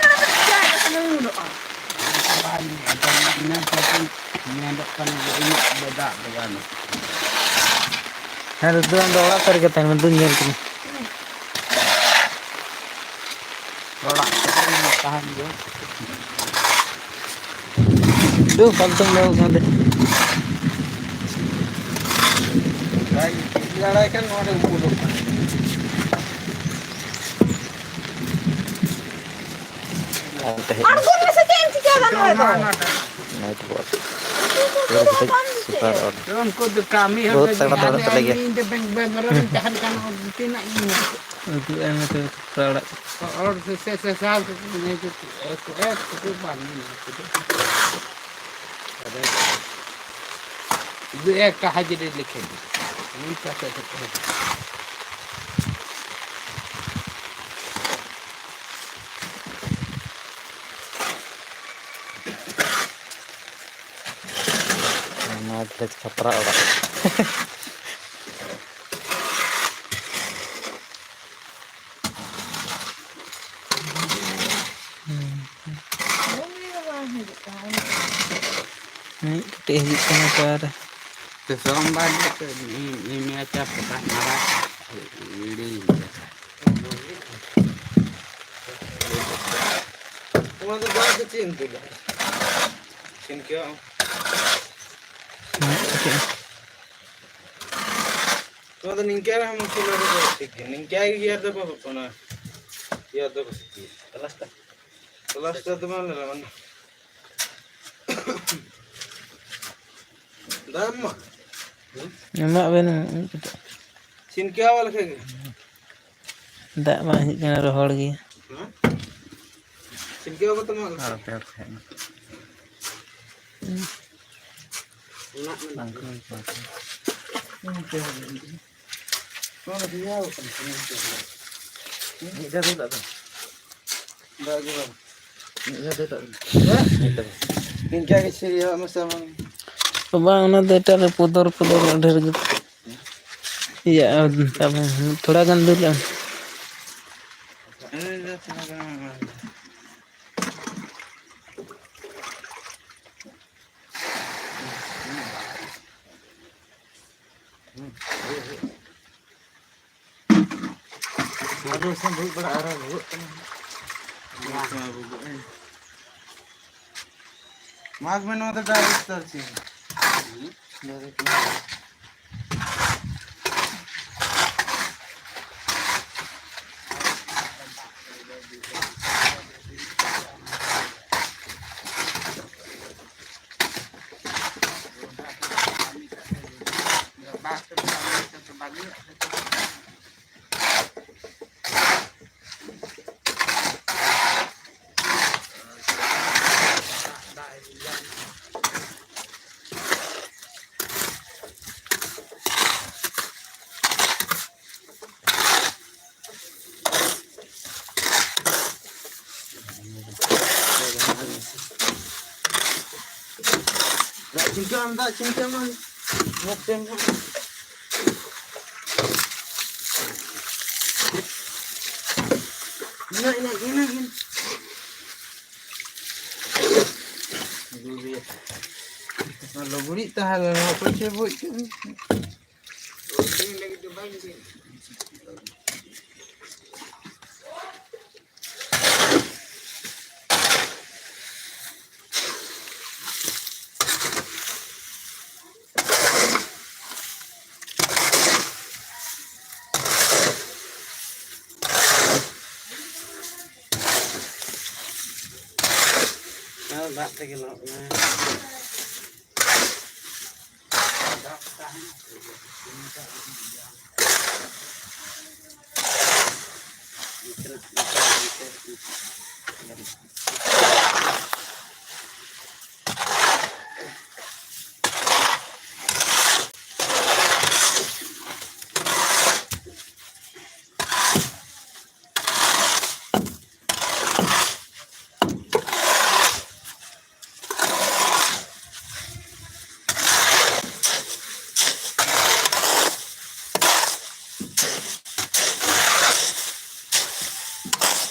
ᱦᱮᱸ, ᱫᱩᱫᱩ, ᱟᱢ ᱫᱚ ᱚᱲᱟᱜ ᱥᱮᱫ ᱨᱮᱜᱮ ᱛᱟᱦᱮᱱ ᱢᱮ, ᱫᱩᱧ ᱧᱮᱞ ᱠᱮᱫᱟ᱾ ᱚᱲᱟᱜ ᱥᱮᱫ ᱨᱮᱜᱮ ᱛᱟᱦᱮᱱ ᱜᱮ᱾ ᱫᱩ, ᱯᱷᱟᱞᱛᱩᱢ ᱫᱚᱦᱚ ᱠᱟᱱ ᱫᱚ᱾ ᱵᱟᱭ ᱞᱟᱲᱟᱭ ᱠᱷᱟᱱ ᱱᱚᱰᱮ ᱩᱠᱩᱫᱚᱜ ᱠᱟᱱᱟ᱾ ᱟᱨ ᱛᱟᱦᱮᱸ ᱟᱬᱜᱚᱱ ᱢᱮᱥᱮ, ᱪᱮᱫ ᱮᱢ ᱪᱤᱠᱟᱹᱭᱟ ᱱᱚᱰᱮ ᱫᱚ? ᱱᱟᱭᱤᱴ ᱵᱚᱥ᱾ ᱩᱱᱠᱩ ᱫᱚ ᱥᱩᱯᱟᱨ ᱚᱰ᱾ ᱩᱱᱠᱩ ᱫᱚ ᱠᱟᱹᱢᱤ ᱦᱚᱲ ᱵᱚᱦᱩᱛ ᱫᱚ ᱛᱟᱜᱲᱟ ᱛᱟᱜᱲᱟ ᱡᱟᱦᱟᱸᱭ ᱛᱟᱞᱮ ᱜᱮ᱾ ᱤᱧ ᱫᱚ ᱵᱮᱝ-, ᱵᱮᱝᱜᱟᱞᱳᱨ ᱨᱤᱧ ᱛᱟᱦᱮᱱ ᱠᱟᱱᱟ, ᱛᱤᱱᱟᱹᱜ ᱤᱧ ᱩᱫᱩᱜ ᱟᱭ ᱢᱮ ᱛᱚᱵᱮ ᱛᱷᱚᱲᱟ ᱚᱲᱟᱜ᱾ ᱦᱚᱲ ᱥᱮ, ᱥᱮ, ᱥᱮ, ᱥᱟᱶ ᱛᱮ ᱧᱮᱞ ᱠᱟᱛᱮ, ᱮ, ᱠᱚ, ᱮ, ᱠᱚ, ᱵᱟᱝ ᱧᱮᱞ ᱠᱟᱛᱮ᱾ ᱟᱫᱚ ᱫᱩ ᱮᱠᱴᱟ ᱦᱟᱡᱨᱤ ᱞᱤᱠᱷᱮ ᱫᱤ᱾ ᱩᱱᱤ ᱯᱟᱥᱮ ᱥᱮ ᱛᱟᱦᱮᱸ᱾ ᱱᱚᱣᱟ ᱵᱷᱤᱞᱮᱡᱽ ᱠᱷᱟᱯᱨᱟ ᱚᱲᱟᱜ᱾ ᱢᱤᱫ ᱠᱟᱹᱴᱤᱡ ᱦᱤᱡᱩᱜ ᱠᱟᱱᱟ ᱚᱠᱟᱨᱮ? ᱛᱮ ᱥᱚᱢᱵᱟᱨ ᱦᱤᱞᱳᱜ ᱛᱮ ᱤᱧ, ᱤᱧ ᱢᱮᱭᱟ ᱪᱟ ᱯᱚᱴᱟ ᱢᱟᱨᱟ ᱤᱲᱤ᱾ ᱚᱱᱟ ᱫᱚ ᱫᱟᱜ ᱫᱚ ᱪᱮᱫ ᱮᱢ ᱫᱩᱞᱟ? ᱪᱤᱱᱠᱟᱹ᱾ ᱢᱤᱫ ᱠᱟᱹᱴᱤᱡ᱾ ᱱᱚᱣᱟ ᱫᱚ ᱱᱤᱝᱠᱟᱹ ᱨᱮᱦᱚᱸ ᱢᱚᱥᱞᱟ ᱨᱮᱫᱚ ᱴᱷᱤᱠ ᱜᱮᱭᱟ, ᱱᱤᱝᱠᱟᱹ ᱜᱮ ᱜᱮᱫ ᱫᱚᱠᱚ, ᱚᱱᱟ ᱜᱮᱫ ᱫᱚᱠᱚ ᱴᱷᱤᱠ ᱜᱮᱭᱟ᱾ ᱯᱞᱟᱥᱴᱟᱨ ᱫᱚ ᱵᱟᱝ ᱞᱟᱜᱟᱜᱼᱟ, ᱚᱱᱟ ᱫᱟᱢ ᱢᱟ᱾ ᱮᱢᱟᱜ ᱵᱮᱱ ᱢᱤᱫ ᱠᱟᱹᱴᱤᱡ᱾ ᱥᱤᱱᱠᱤ ᱦᱟᱣᱟ ᱞᱮᱠᱷᱟᱡ ᱜᱮ᱾ ᱫᱟᱜ ᱵᱟᱝ ᱦᱤᱡᱩᱜ ᱠᱟᱱᱟ, ᱨᱚᱦᱚᱲ ᱜᱮ᱾ ᱦᱮᱸ? ᱥᱤᱱᱠᱤ ᱦᱟᱣᱟ ᱠᱚᱛᱮ ᱢᱟ ᱟᱨ ᱯᱮ ᱦᱚᱲ ᱛᱟᱦᱮᱸ ᱠᱟᱱᱟ᱾ ᱚᱱᱟ ᱢᱮᱱᱟᱜ ᱜᱮᱭᱟ᱾ ᱱᱚᱣᱟ ᱫᱚ ᱦᱤᱭᱟᱹ ᱠᱟᱱᱟ, ᱥᱩᱱᱩᱢ ᱛᱮ᱾ ᱢᱤᱫ ᱫᱷᱟᱣ ᱫᱩᱞᱟᱜ ᱵᱮᱱ᱾ ᱫᱟᱜ ᱜᱮ ᱵᱟᱝ᱾ ᱢᱤᱫ ᱫᱷᱟᱣ ᱫᱩᱞᱟᱜ ᱵᱮᱱ᱾ ᱱᱤᱝᱠᱟ ᱜᱮ ᱥᱤᱨᱤᱭᱟᱹ ᱢᱮᱥᱟ ᱵᱟᱝ᱾ ᱵᱟᱝ, ᱚᱱᱟ ᱫᱚ ᱮᱴᱟᱜ ᱨᱮ ᱯᱚᱫᱚᱨ ᱯᱚᱫᱚᱨ ᱰᱷᱮᱨ ᱜᱮ᱾ ᱤᱭᱟᱹ, ᱛᱟᱦᱞᱮ ᱛᱷᱚᱲᱟ ᱜᱟᱱ ᱫᱩᱞ ᱟᱢ᱾ ᱟᱫᱚ ᱥᱮ ᱵᱷᱩᱜ ᱵᱟᱲᱟ ᱟᱨ ᱵᱷᱩᱜᱚᱜ ᱠᱟᱱᱟ᱾ ᱢᱟᱜᱽ ᱢᱮ ᱱᱚᱣᱟ ᱫᱚ direct ᱛᱚ ᱪᱮᱫ? Direct᱾ ᱫᱟᱜ ᱪᱤᱱᱛᱟᱹ ᱟᱢ, ᱫᱟᱜ ᱪᱤᱱᱛᱟᱹ ᱟᱢ᱾ ᱢᱚᱡᱽ ᱛᱮᱢ ᱦᱟᱸᱜ᱾ ᱤᱱᱟᱹ, ᱤᱱᱟᱹ, ᱤᱱᱟᱹ, ᱤᱱᱟᱹ᱾ ᱞᱩᱜᱽᱲᱤᱡ ᱛᱟᱦᱮᱸ ᱞᱮᱱᱟ, ᱚᱠᱚᱭ ᱪᱚᱭ ᱵᱩᱡᱽ ᱠᱮᱫ᱾ ᱟᱨ ᱫᱟᱜ ᱛᱮᱜᱮ ᱞᱚᱦᱚᱫ ᱮᱱᱟ᱾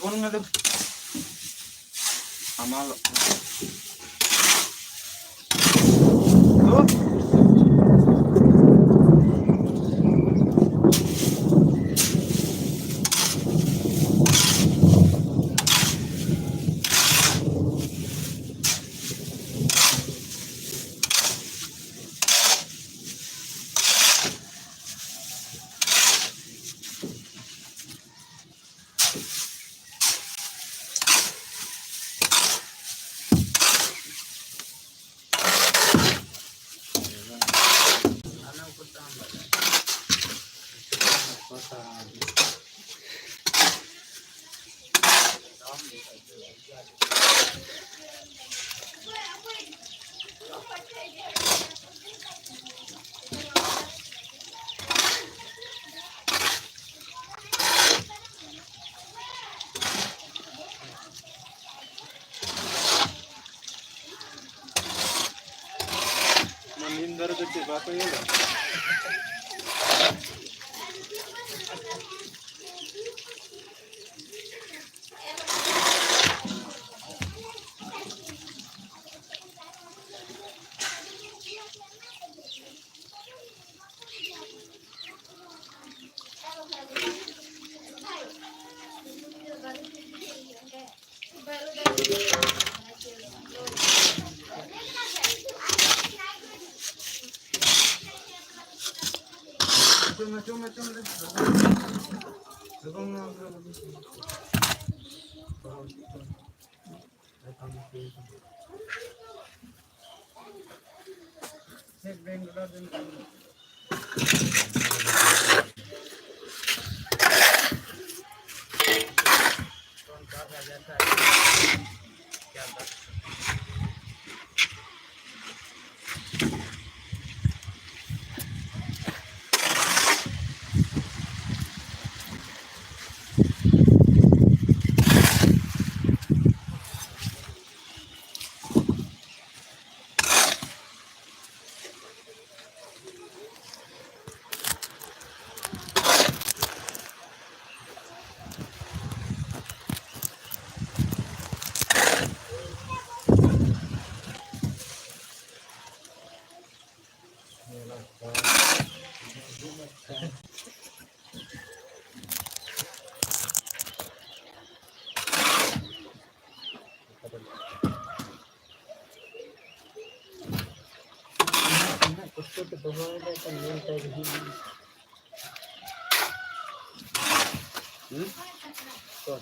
ᱵᱚᱱ ᱢᱮ ᱫᱚ᱾ ᱦᱟᱢᱟᱞᱚᱜ ᱠᱟᱱᱟ᱾ ᱢᱟ ᱱᱤᱢ ᱫᱟᱨᱮ ᱫᱚ ᱪᱮᱫ ᱵᱟᱯᱮ ᱧᱮᱞᱟ? ᱩᱱᱟᱹᱜ ᱠᱚᱥᱴᱚ ᱛᱮ ᱫᱚᱦᱚᱭᱮᱫᱟᱭ ᱛᱚ, ᱧᱮᱞ ᱛᱟᱭ ᱜᱮ ᱦᱩᱭᱩᱜᱼᱟ᱾ ᱦᱩᱸ? ᱛᱚ᱾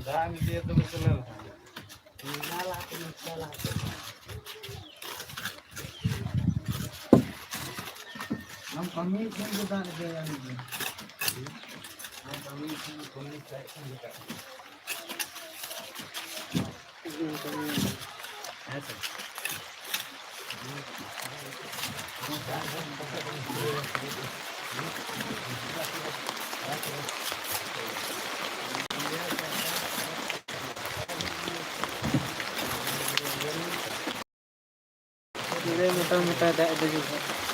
ᱫᱟᱜ ᱮᱢ ᱤᱫᱤᱭᱟ ᱛᱚᱵᱮ ᱪᱟᱞᱟᱣ ᱞᱮᱠᱷᱟᱱ᱾ ᱟᱢ ᱠᱟᱹᱢᱤ ᱴᱷᱮᱱ ᱜᱮ ᱫᱟᱜ ᱤᱫᱤᱭᱟ ᱱᱤᱡᱮ᱾ ᱟᱢ ᱠᱟᱹᱢᱤ ᱴᱷᱮᱱ ᱠᱟᱹᱢᱤ ᱥᱟᱭ ᱠᱷᱟᱱ ᱜᱮ ᱫᱟᱜ᱾ ᱦᱮᱸ ᱥᱮ? ᱯᱩᱨᱟᱹ ᱢᱚᱴᱟ ᱢᱚᱴᱟ ᱫᱟᱜ ᱫᱚ ᱡᱚᱨᱚᱜ ᱠᱟᱱᱟ᱾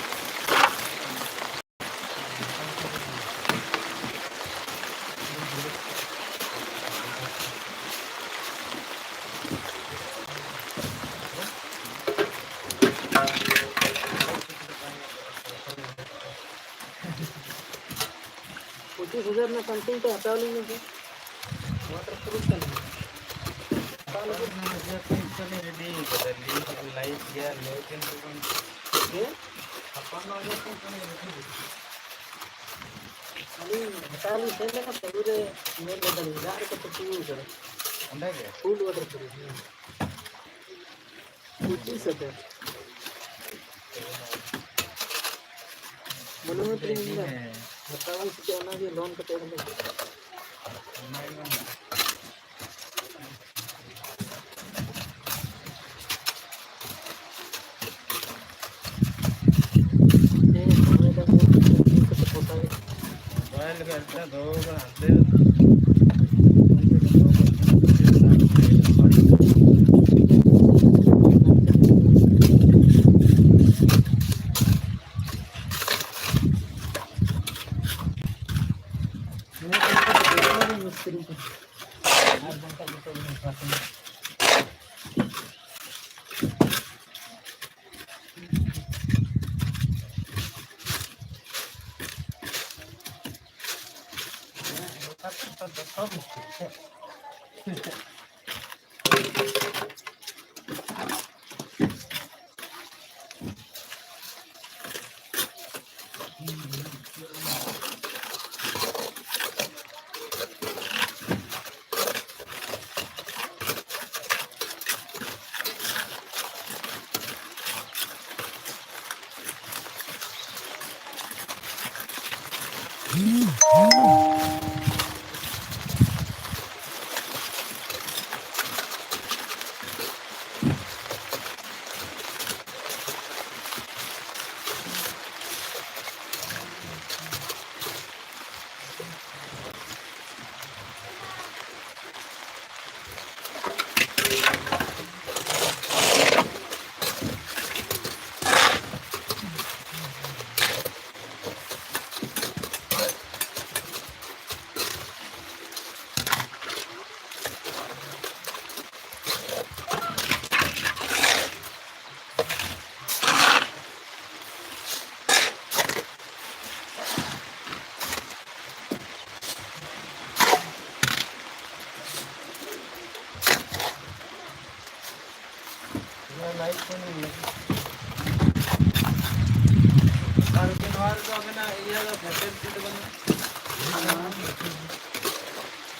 ᱯᱚᱸᱪᱤᱥ ᱦᱟᱡᱟᱨ ᱨᱮᱱᱟᱜ something ᱛᱮ ᱦᱟᱛᱟᱣ ᱞᱤᱧ ᱢᱮᱥᱮ᱾ ᱱᱚᱣᱟ ᱛᱚᱨᱚᱯ ᱛᱩᱨᱩᱭ ᱠᱟᱱᱟ᱾ ᱦᱟᱛᱟᱣ ᱞᱟᱹᱜᱤᱫ ᱨᱮᱰᱤ ᱠᱟᱫᱟ ᱞᱤᱧ, ᱞᱟᱭᱤᱴ ᱜᱮᱭᱟ, ᱞᱟᱹᱭ ᱠᱤᱱ ᱛᱩᱵᱩᱱ᱾ ᱪᱮᱫ? ᱪᱷᱟᱯᱟᱱᱱᱚ ᱦᱟᱡᱟᱨ ᱠᱚ ᱠᱟᱱᱟ ᱨᱮᱰᱤ᱾ ᱟᱹᱞᱤᱧ ᱦᱟᱛᱟᱣ ᱞᱤᱧ ᱥᱮᱱ ᱞᱮᱱᱟ, ᱛᱟᱹᱞᱩ ᱨᱮ ᱧᱮᱞ ᱞᱮᱫᱟᱞᱤᱧ, ᱫᱟᱜ ᱨᱮᱠᱚ ᱛᱩᱯᱩ ᱠᱟᱱᱟ᱾ ᱚᱸᱰᱮ ᱜᱮ? ᱯᱷᱩᱞ ᱚᱣᱟᱴᱟᱨ ᱯᱨᱩᱯᱷ, ᱦᱮᱸ᱾ ᱯᱚᱸᱪᱤᱥ ᱦᱟᱡᱟᱨ᱾ ᱵᱟᱹᱱᱩᱜᱼᱟ ᱛᱤᱧ ᱤᱧ ᱫᱚ᱾ ᱦᱮᱸ᱾ ᱦᱟᱛᱟᱣ ᱟᱹᱧ ᱥᱮ ᱪᱮᱫ ᱚᱱᱟᱜᱮ ᱞᱳᱱ ᱠᱟᱛᱮ ᱚᱸᱰᱮ᱾ ᱚᱱᱟᱜᱮ ᱵᱟᱝ᱾ ᱟᱨ ᱱᱚᱣᱟ ᱨᱮᱫᱚ ᱟᱵᱮᱱᱟᱜ ᱤᱭᱟᱹ ᱫᱚ ᱵᱷᱳᱴᱮᱨ ᱥᱤᱴ ᱵᱟᱹᱱᱩᱜᱼᱟ?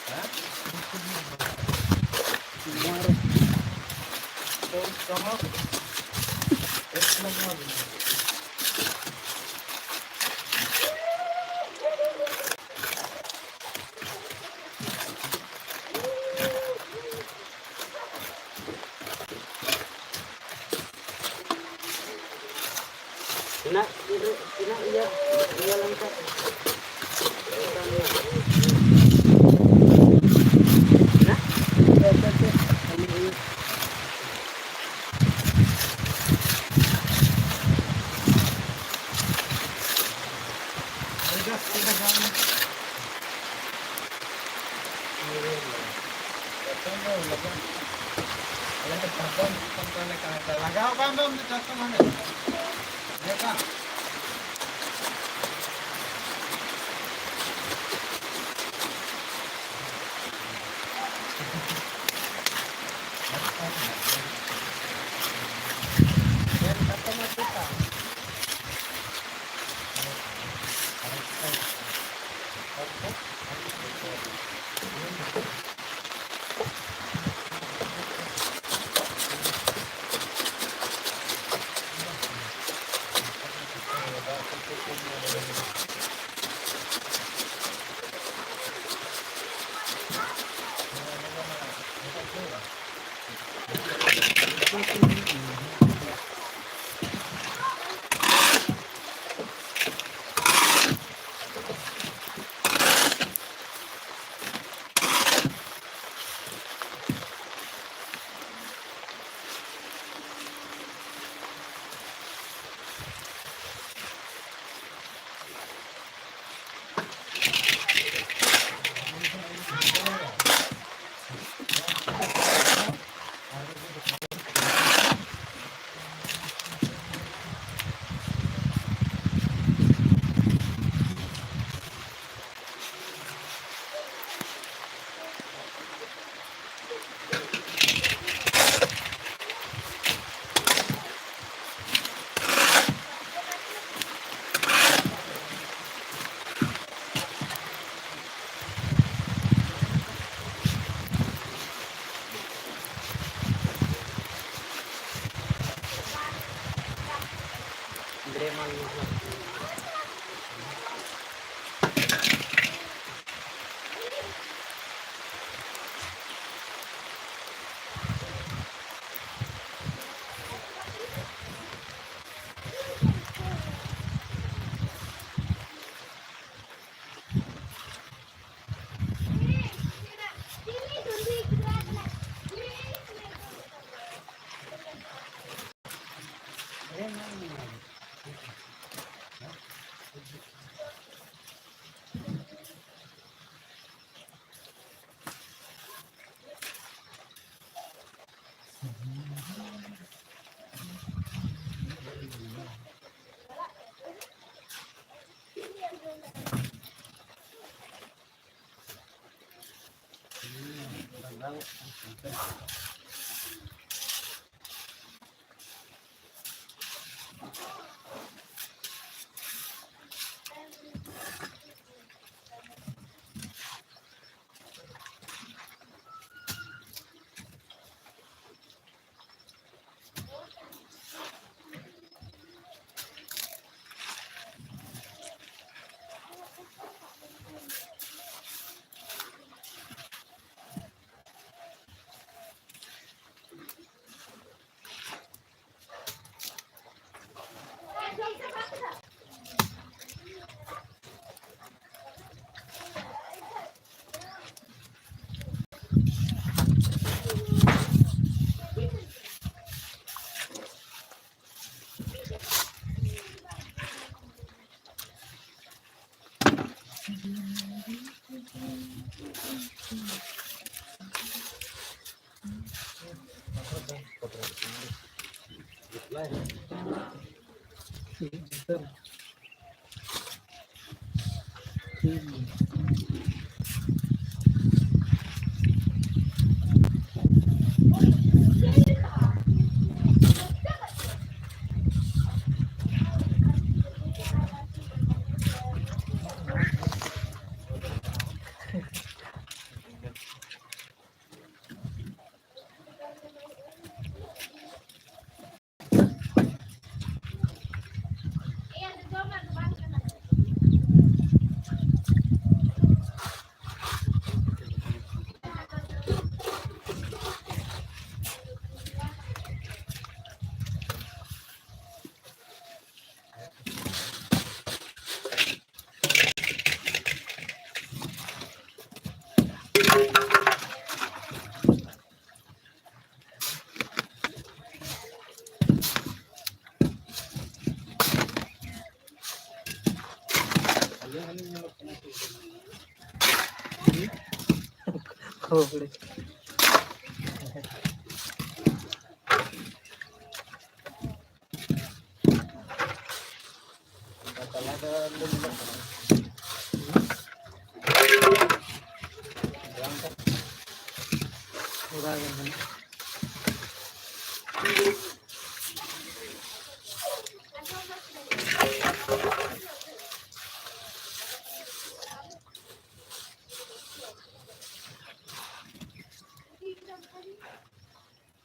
ᱦᱮᱸ? ᱛᱚ, ᱡᱚᱢᱟ᱾ ᱛᱤᱱᱟᱹᱜ, ᱛᱤᱱᱟᱹᱜ ᱤᱭᱟᱹ, ᱤᱭᱟᱹ ᱞᱮᱱᱠᱷᱟᱱ? ᱞᱟᱜᱟᱣ ᱠᱟᱜ ᱢᱮ ᱩᱱᱤ ᱪᱟᱛᱚᱢ ᱦᱟᱸᱰᱮ᱾ ᱧᱮᱞ ᱠᱟᱜ?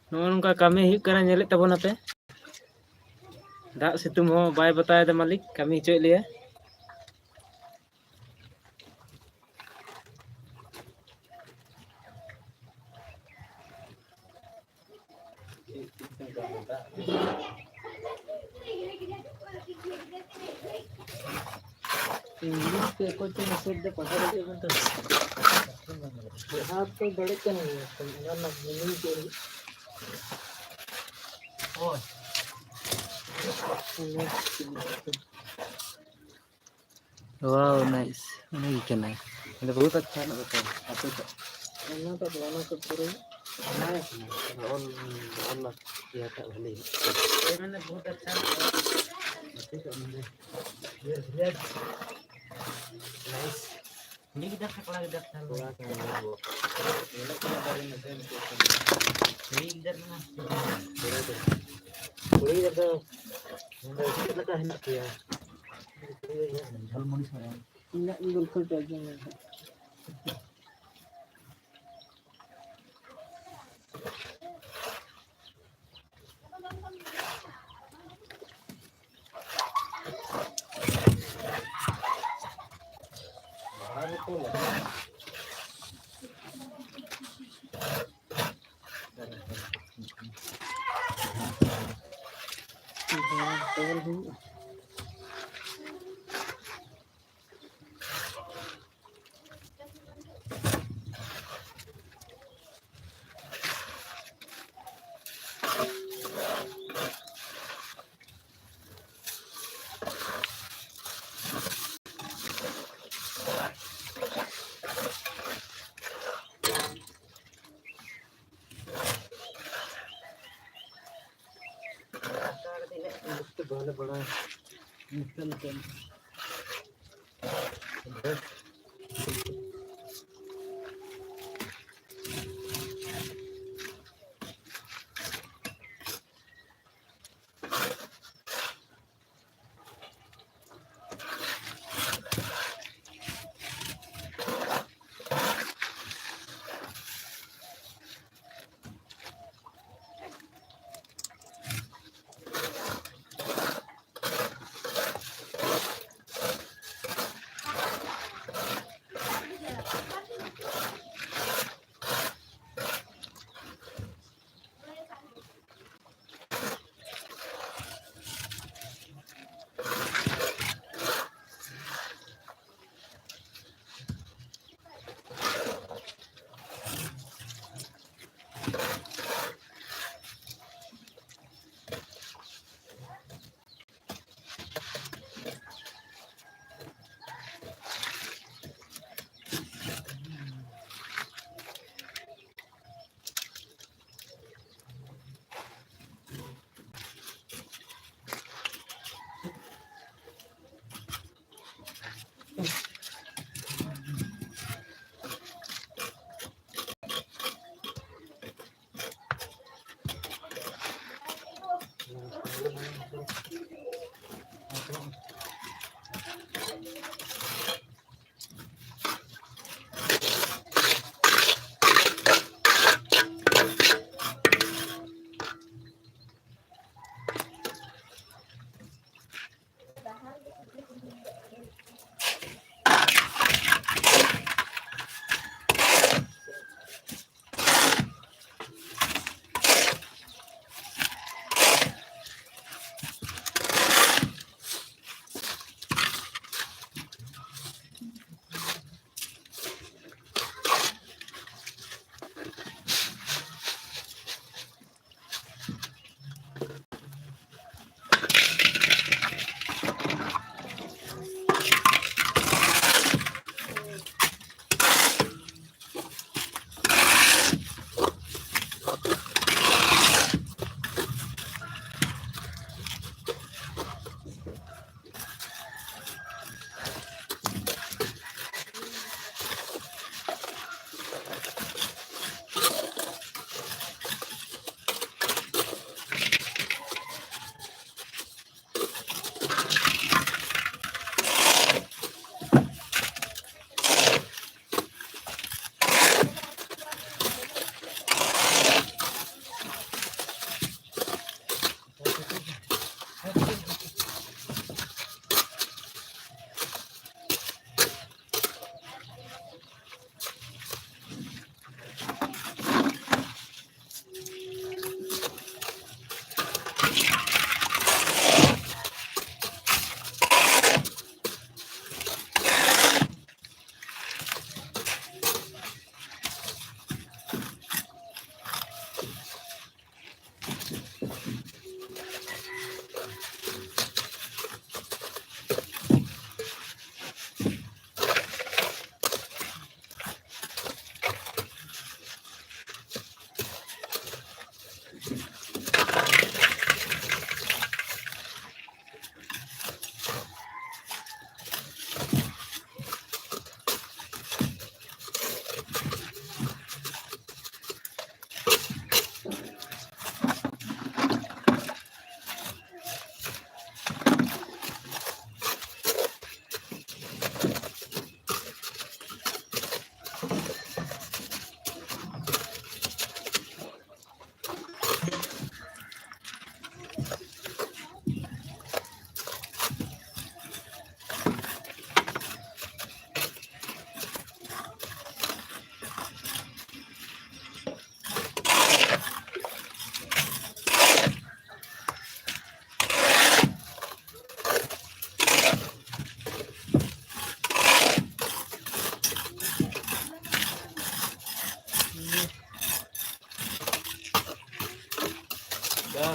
ᱱᱚᱜᱼᱚ ᱱᱚᱝᱠᱟ ᱠᱟᱹᱢᱤ ᱦᱩᱭᱩᱜ ᱠᱟᱱᱟ, ᱧᱮᱞᱮᱫ ᱛᱟᱵᱚᱱᱟᱯᱮ᱾ ᱫᱟᱜ ᱥᱤᱛᱩᱝ ᱦᱚᱸ ᱵᱟᱭ ᱵᱟᱛᱟᱣᱮᱫᱟ ᱢᱟᱹᱞᱤᱠ, ᱠᱟᱹᱢᱤ ᱦᱚᱪᱚᱭᱮᱫ ᱞᱮᱭᱟ᱾ ᱤᱝᱞᱤᱥ ᱛᱮ ᱚᱠᱚᱭ ᱪᱚ ᱢᱮᱥᱮᱡᱽ ᱫᱟ, ᱯᱟᱲᱦᱟᱣ ᱫᱟᱲᱮᱭᱟᱜ ᱠᱟᱱ ᱛᱟᱦᱮᱸ᱾ ᱯᱟᱲᱦᱟᱣ ᱛᱚ ᱫᱟᱲᱮᱭᱟᱜ ᱠᱟᱱ ᱜᱮᱭᱟ, ᱚᱱᱟ ᱨᱮᱱᱟᱜ meaning ᱪᱮᱫ ᱦᱩᱭᱩᱜ? ᱦᱳᱭ᱾ Wow, nice. ᱚᱱᱟ ᱜᱮ ᱠᱟᱱᱟ᱾ ᱚᱸᱰᱮ ᱵᱚᱦᱩᱛ ᱟᱪᱪᱷᱟ ᱧᱚᱜ ᱜᱮ ᱟᱯᱮ ᱫᱚ᱾ ᱚᱱᱟ ᱫᱚ, ᱚᱱᱟ ᱫᱚ ᱯᱩᱨᱟᱹ ᱚᱱᱟ ᱜᱮ ᱠᱟᱱᱟ᱾ ᱚᱞ, ᱚᱞ ᱤᱭᱟᱹᱴᱟᱜ ᱵᱷᱟᱹᱞᱤ ᱧᱚᱜ᱾ ᱢᱟᱱᱮ ᱵᱚᱦᱩᱛ ᱟᱪᱪᱷᱟ᱾ ᱟᱯᱮ ᱫᱚ ᱚᱸᱰᱮ ᱰᱷᱮᱨ, ᱰᱷᱮᱨ᱾ Nice. ᱠᱩᱲᱤ ᱜᱤᱫᱟᱹᱨ ᱥᱮ ᱠᱚᱲᱟ ᱜᱤᱫᱟᱹᱨ ᱛᱟᱦᱮᱱ? ᱠᱚᱲᱟ ᱠᱟᱱ ᱜᱮᱭᱟ ᱠᱚ᱾ ᱧᱮᱞᱚᱜ ᱠᱟᱱᱟ ᱫᱟᱨᱮ ᱱᱟᱥᱮ ᱱᱟᱥᱮ ᱠᱟᱱᱟ᱾ ᱠᱩᱲᱤ ᱜᱤᱫᱟᱹᱨ ᱠᱟᱱᱟ᱾ ᱠᱚᱲᱟ ᱜᱤᱫᱟᱹᱨ᱾ ᱠᱩᱲᱤ ᱜᱤᱫᱟᱹᱨ ᱫᱚ ᱱᱚᱰᱮ ᱪᱮᱫ ᱞᱮᱠᱟ ᱦᱮᱱᱟᱜ ᱯᱮᱭᱟ? ᱡᱷᱟᱞᱢᱩᱲᱤ ᱥᱟᱶ᱾ ᱤᱧᱟᱹᱜ ᱜᱚᱞᱯᱷᱚ ᱴᱟᱜ ᱟᱸᱡᱚᱢ ᱢᱮ᱾ ᱵᱟᱞᱮ ᱵᱟᱲᱟᱭᱟ᱾ ᱱᱤᱛᱚᱜ ᱱᱤᱛᱚᱜ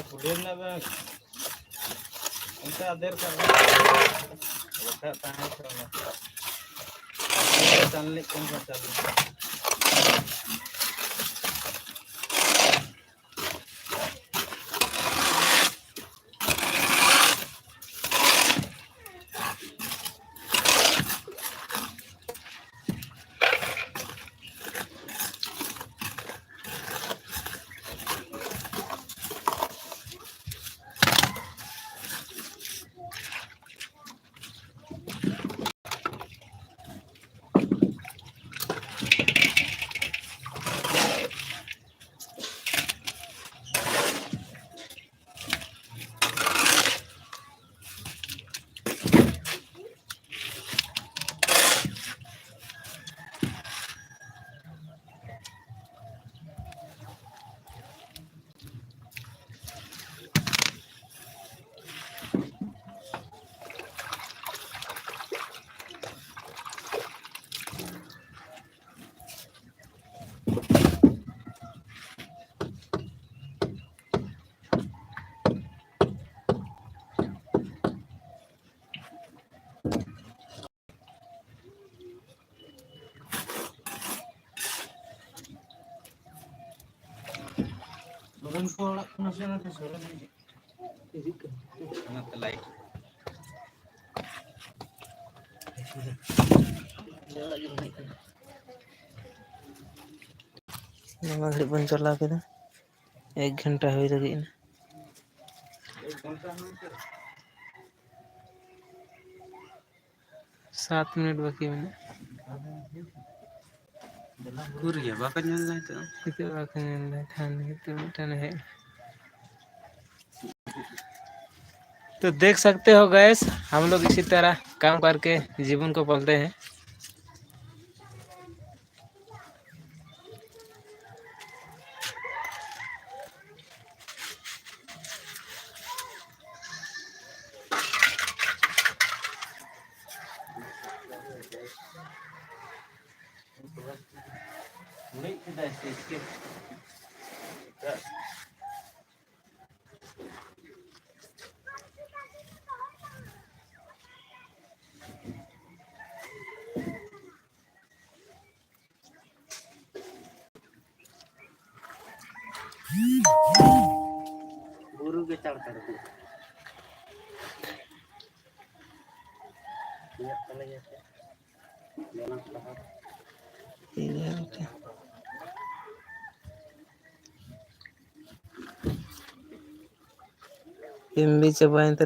ᱠᱩᱰᱤᱭᱟᱹ ᱨᱮᱱᱟᱜ ᱵᱮᱜᱽ᱾ ᱚᱱᱛᱮ ᱟᱫᱮᱨ ᱠᱟᱜ ᱢᱮ᱾ ᱵᱟᱠᱷᱟᱡ ᱛᱟᱦᱮᱸ ᱦᱚᱪᱚ ᱢᱮ᱾ ᱪᱟᱞ ᱞᱮᱫ ᱠᱟᱱ ᱠᱷᱟᱱ ᱪᱟᱞ ᱞᱮᱫ᱾ ᱞᱚᱨᱮᱱ ᱠᱚ ᱚᱲᱟᱜ ᱠᱷᱚᱱ ᱱᱟᱥᱮ ᱱᱟᱥᱮ ᱥᱚᱨᱮᱱ ᱦᱤᱡᱩᱜ ᱠᱟᱱᱟ᱾ ᱚᱱᱟᱛᱮ ᱞᱟᱭᱤᱴ᱾ ᱱᱚᱣᱟ ᱜᱷᱟᱹᱲᱤᱡ ᱵᱚᱱ ᱪᱟᱞᱟᱣ ᱠᱮᱫᱟ, ᱮᱠ ᱜᱷᱚᱱᱴᱟ ᱦᱩᱭ ᱞᱟᱹᱜᱤᱫ ᱮᱱᱟ᱾ ᱥᱟᱛ ᱢᱤᱱᱤᱴ ᱵᱟᱹᱠᱤ ᱢᱮᱱᱟᱜᱼᱟ᱾ ᱩᱠᱩᱨ ᱭᱟ, ᱵᱟᱠᱚ ᱧᱮᱞ ᱫᱟ ᱱᱤᱛᱚᱜ? ᱱᱤᱛᱚᱜ ᱵᱟᱠᱚ ᱧᱮᱞ ᱫᱟ, ᱠᱷᱟᱱ ᱱᱤᱛᱚᱜ ᱢᱤᱫᱴᱟᱝ ᱦᱮᱡ᱾ तो देख सकते हो गैस, हम लोग इसी तरह काम करके जीवन को पालते हैं। ᱵᱩᱨᱩ ᱜᱮ ᱪᱟᱲ ᱪᱟᱲ ᱛᱮ᱾ ᱤᱧᱟᱹᱜ ᱛᱟᱞᱮ ᱜᱮ ᱥᱮ? ᱡᱟᱱᱟᱢ ᱥᱟᱦᱟ᱾ ᱤᱧᱟᱹᱜ ᱢᱤᱫᱴᱮᱱ ᱮᱢ ᱵᱤ ᱪᱟᱵᱟᱭᱮᱱ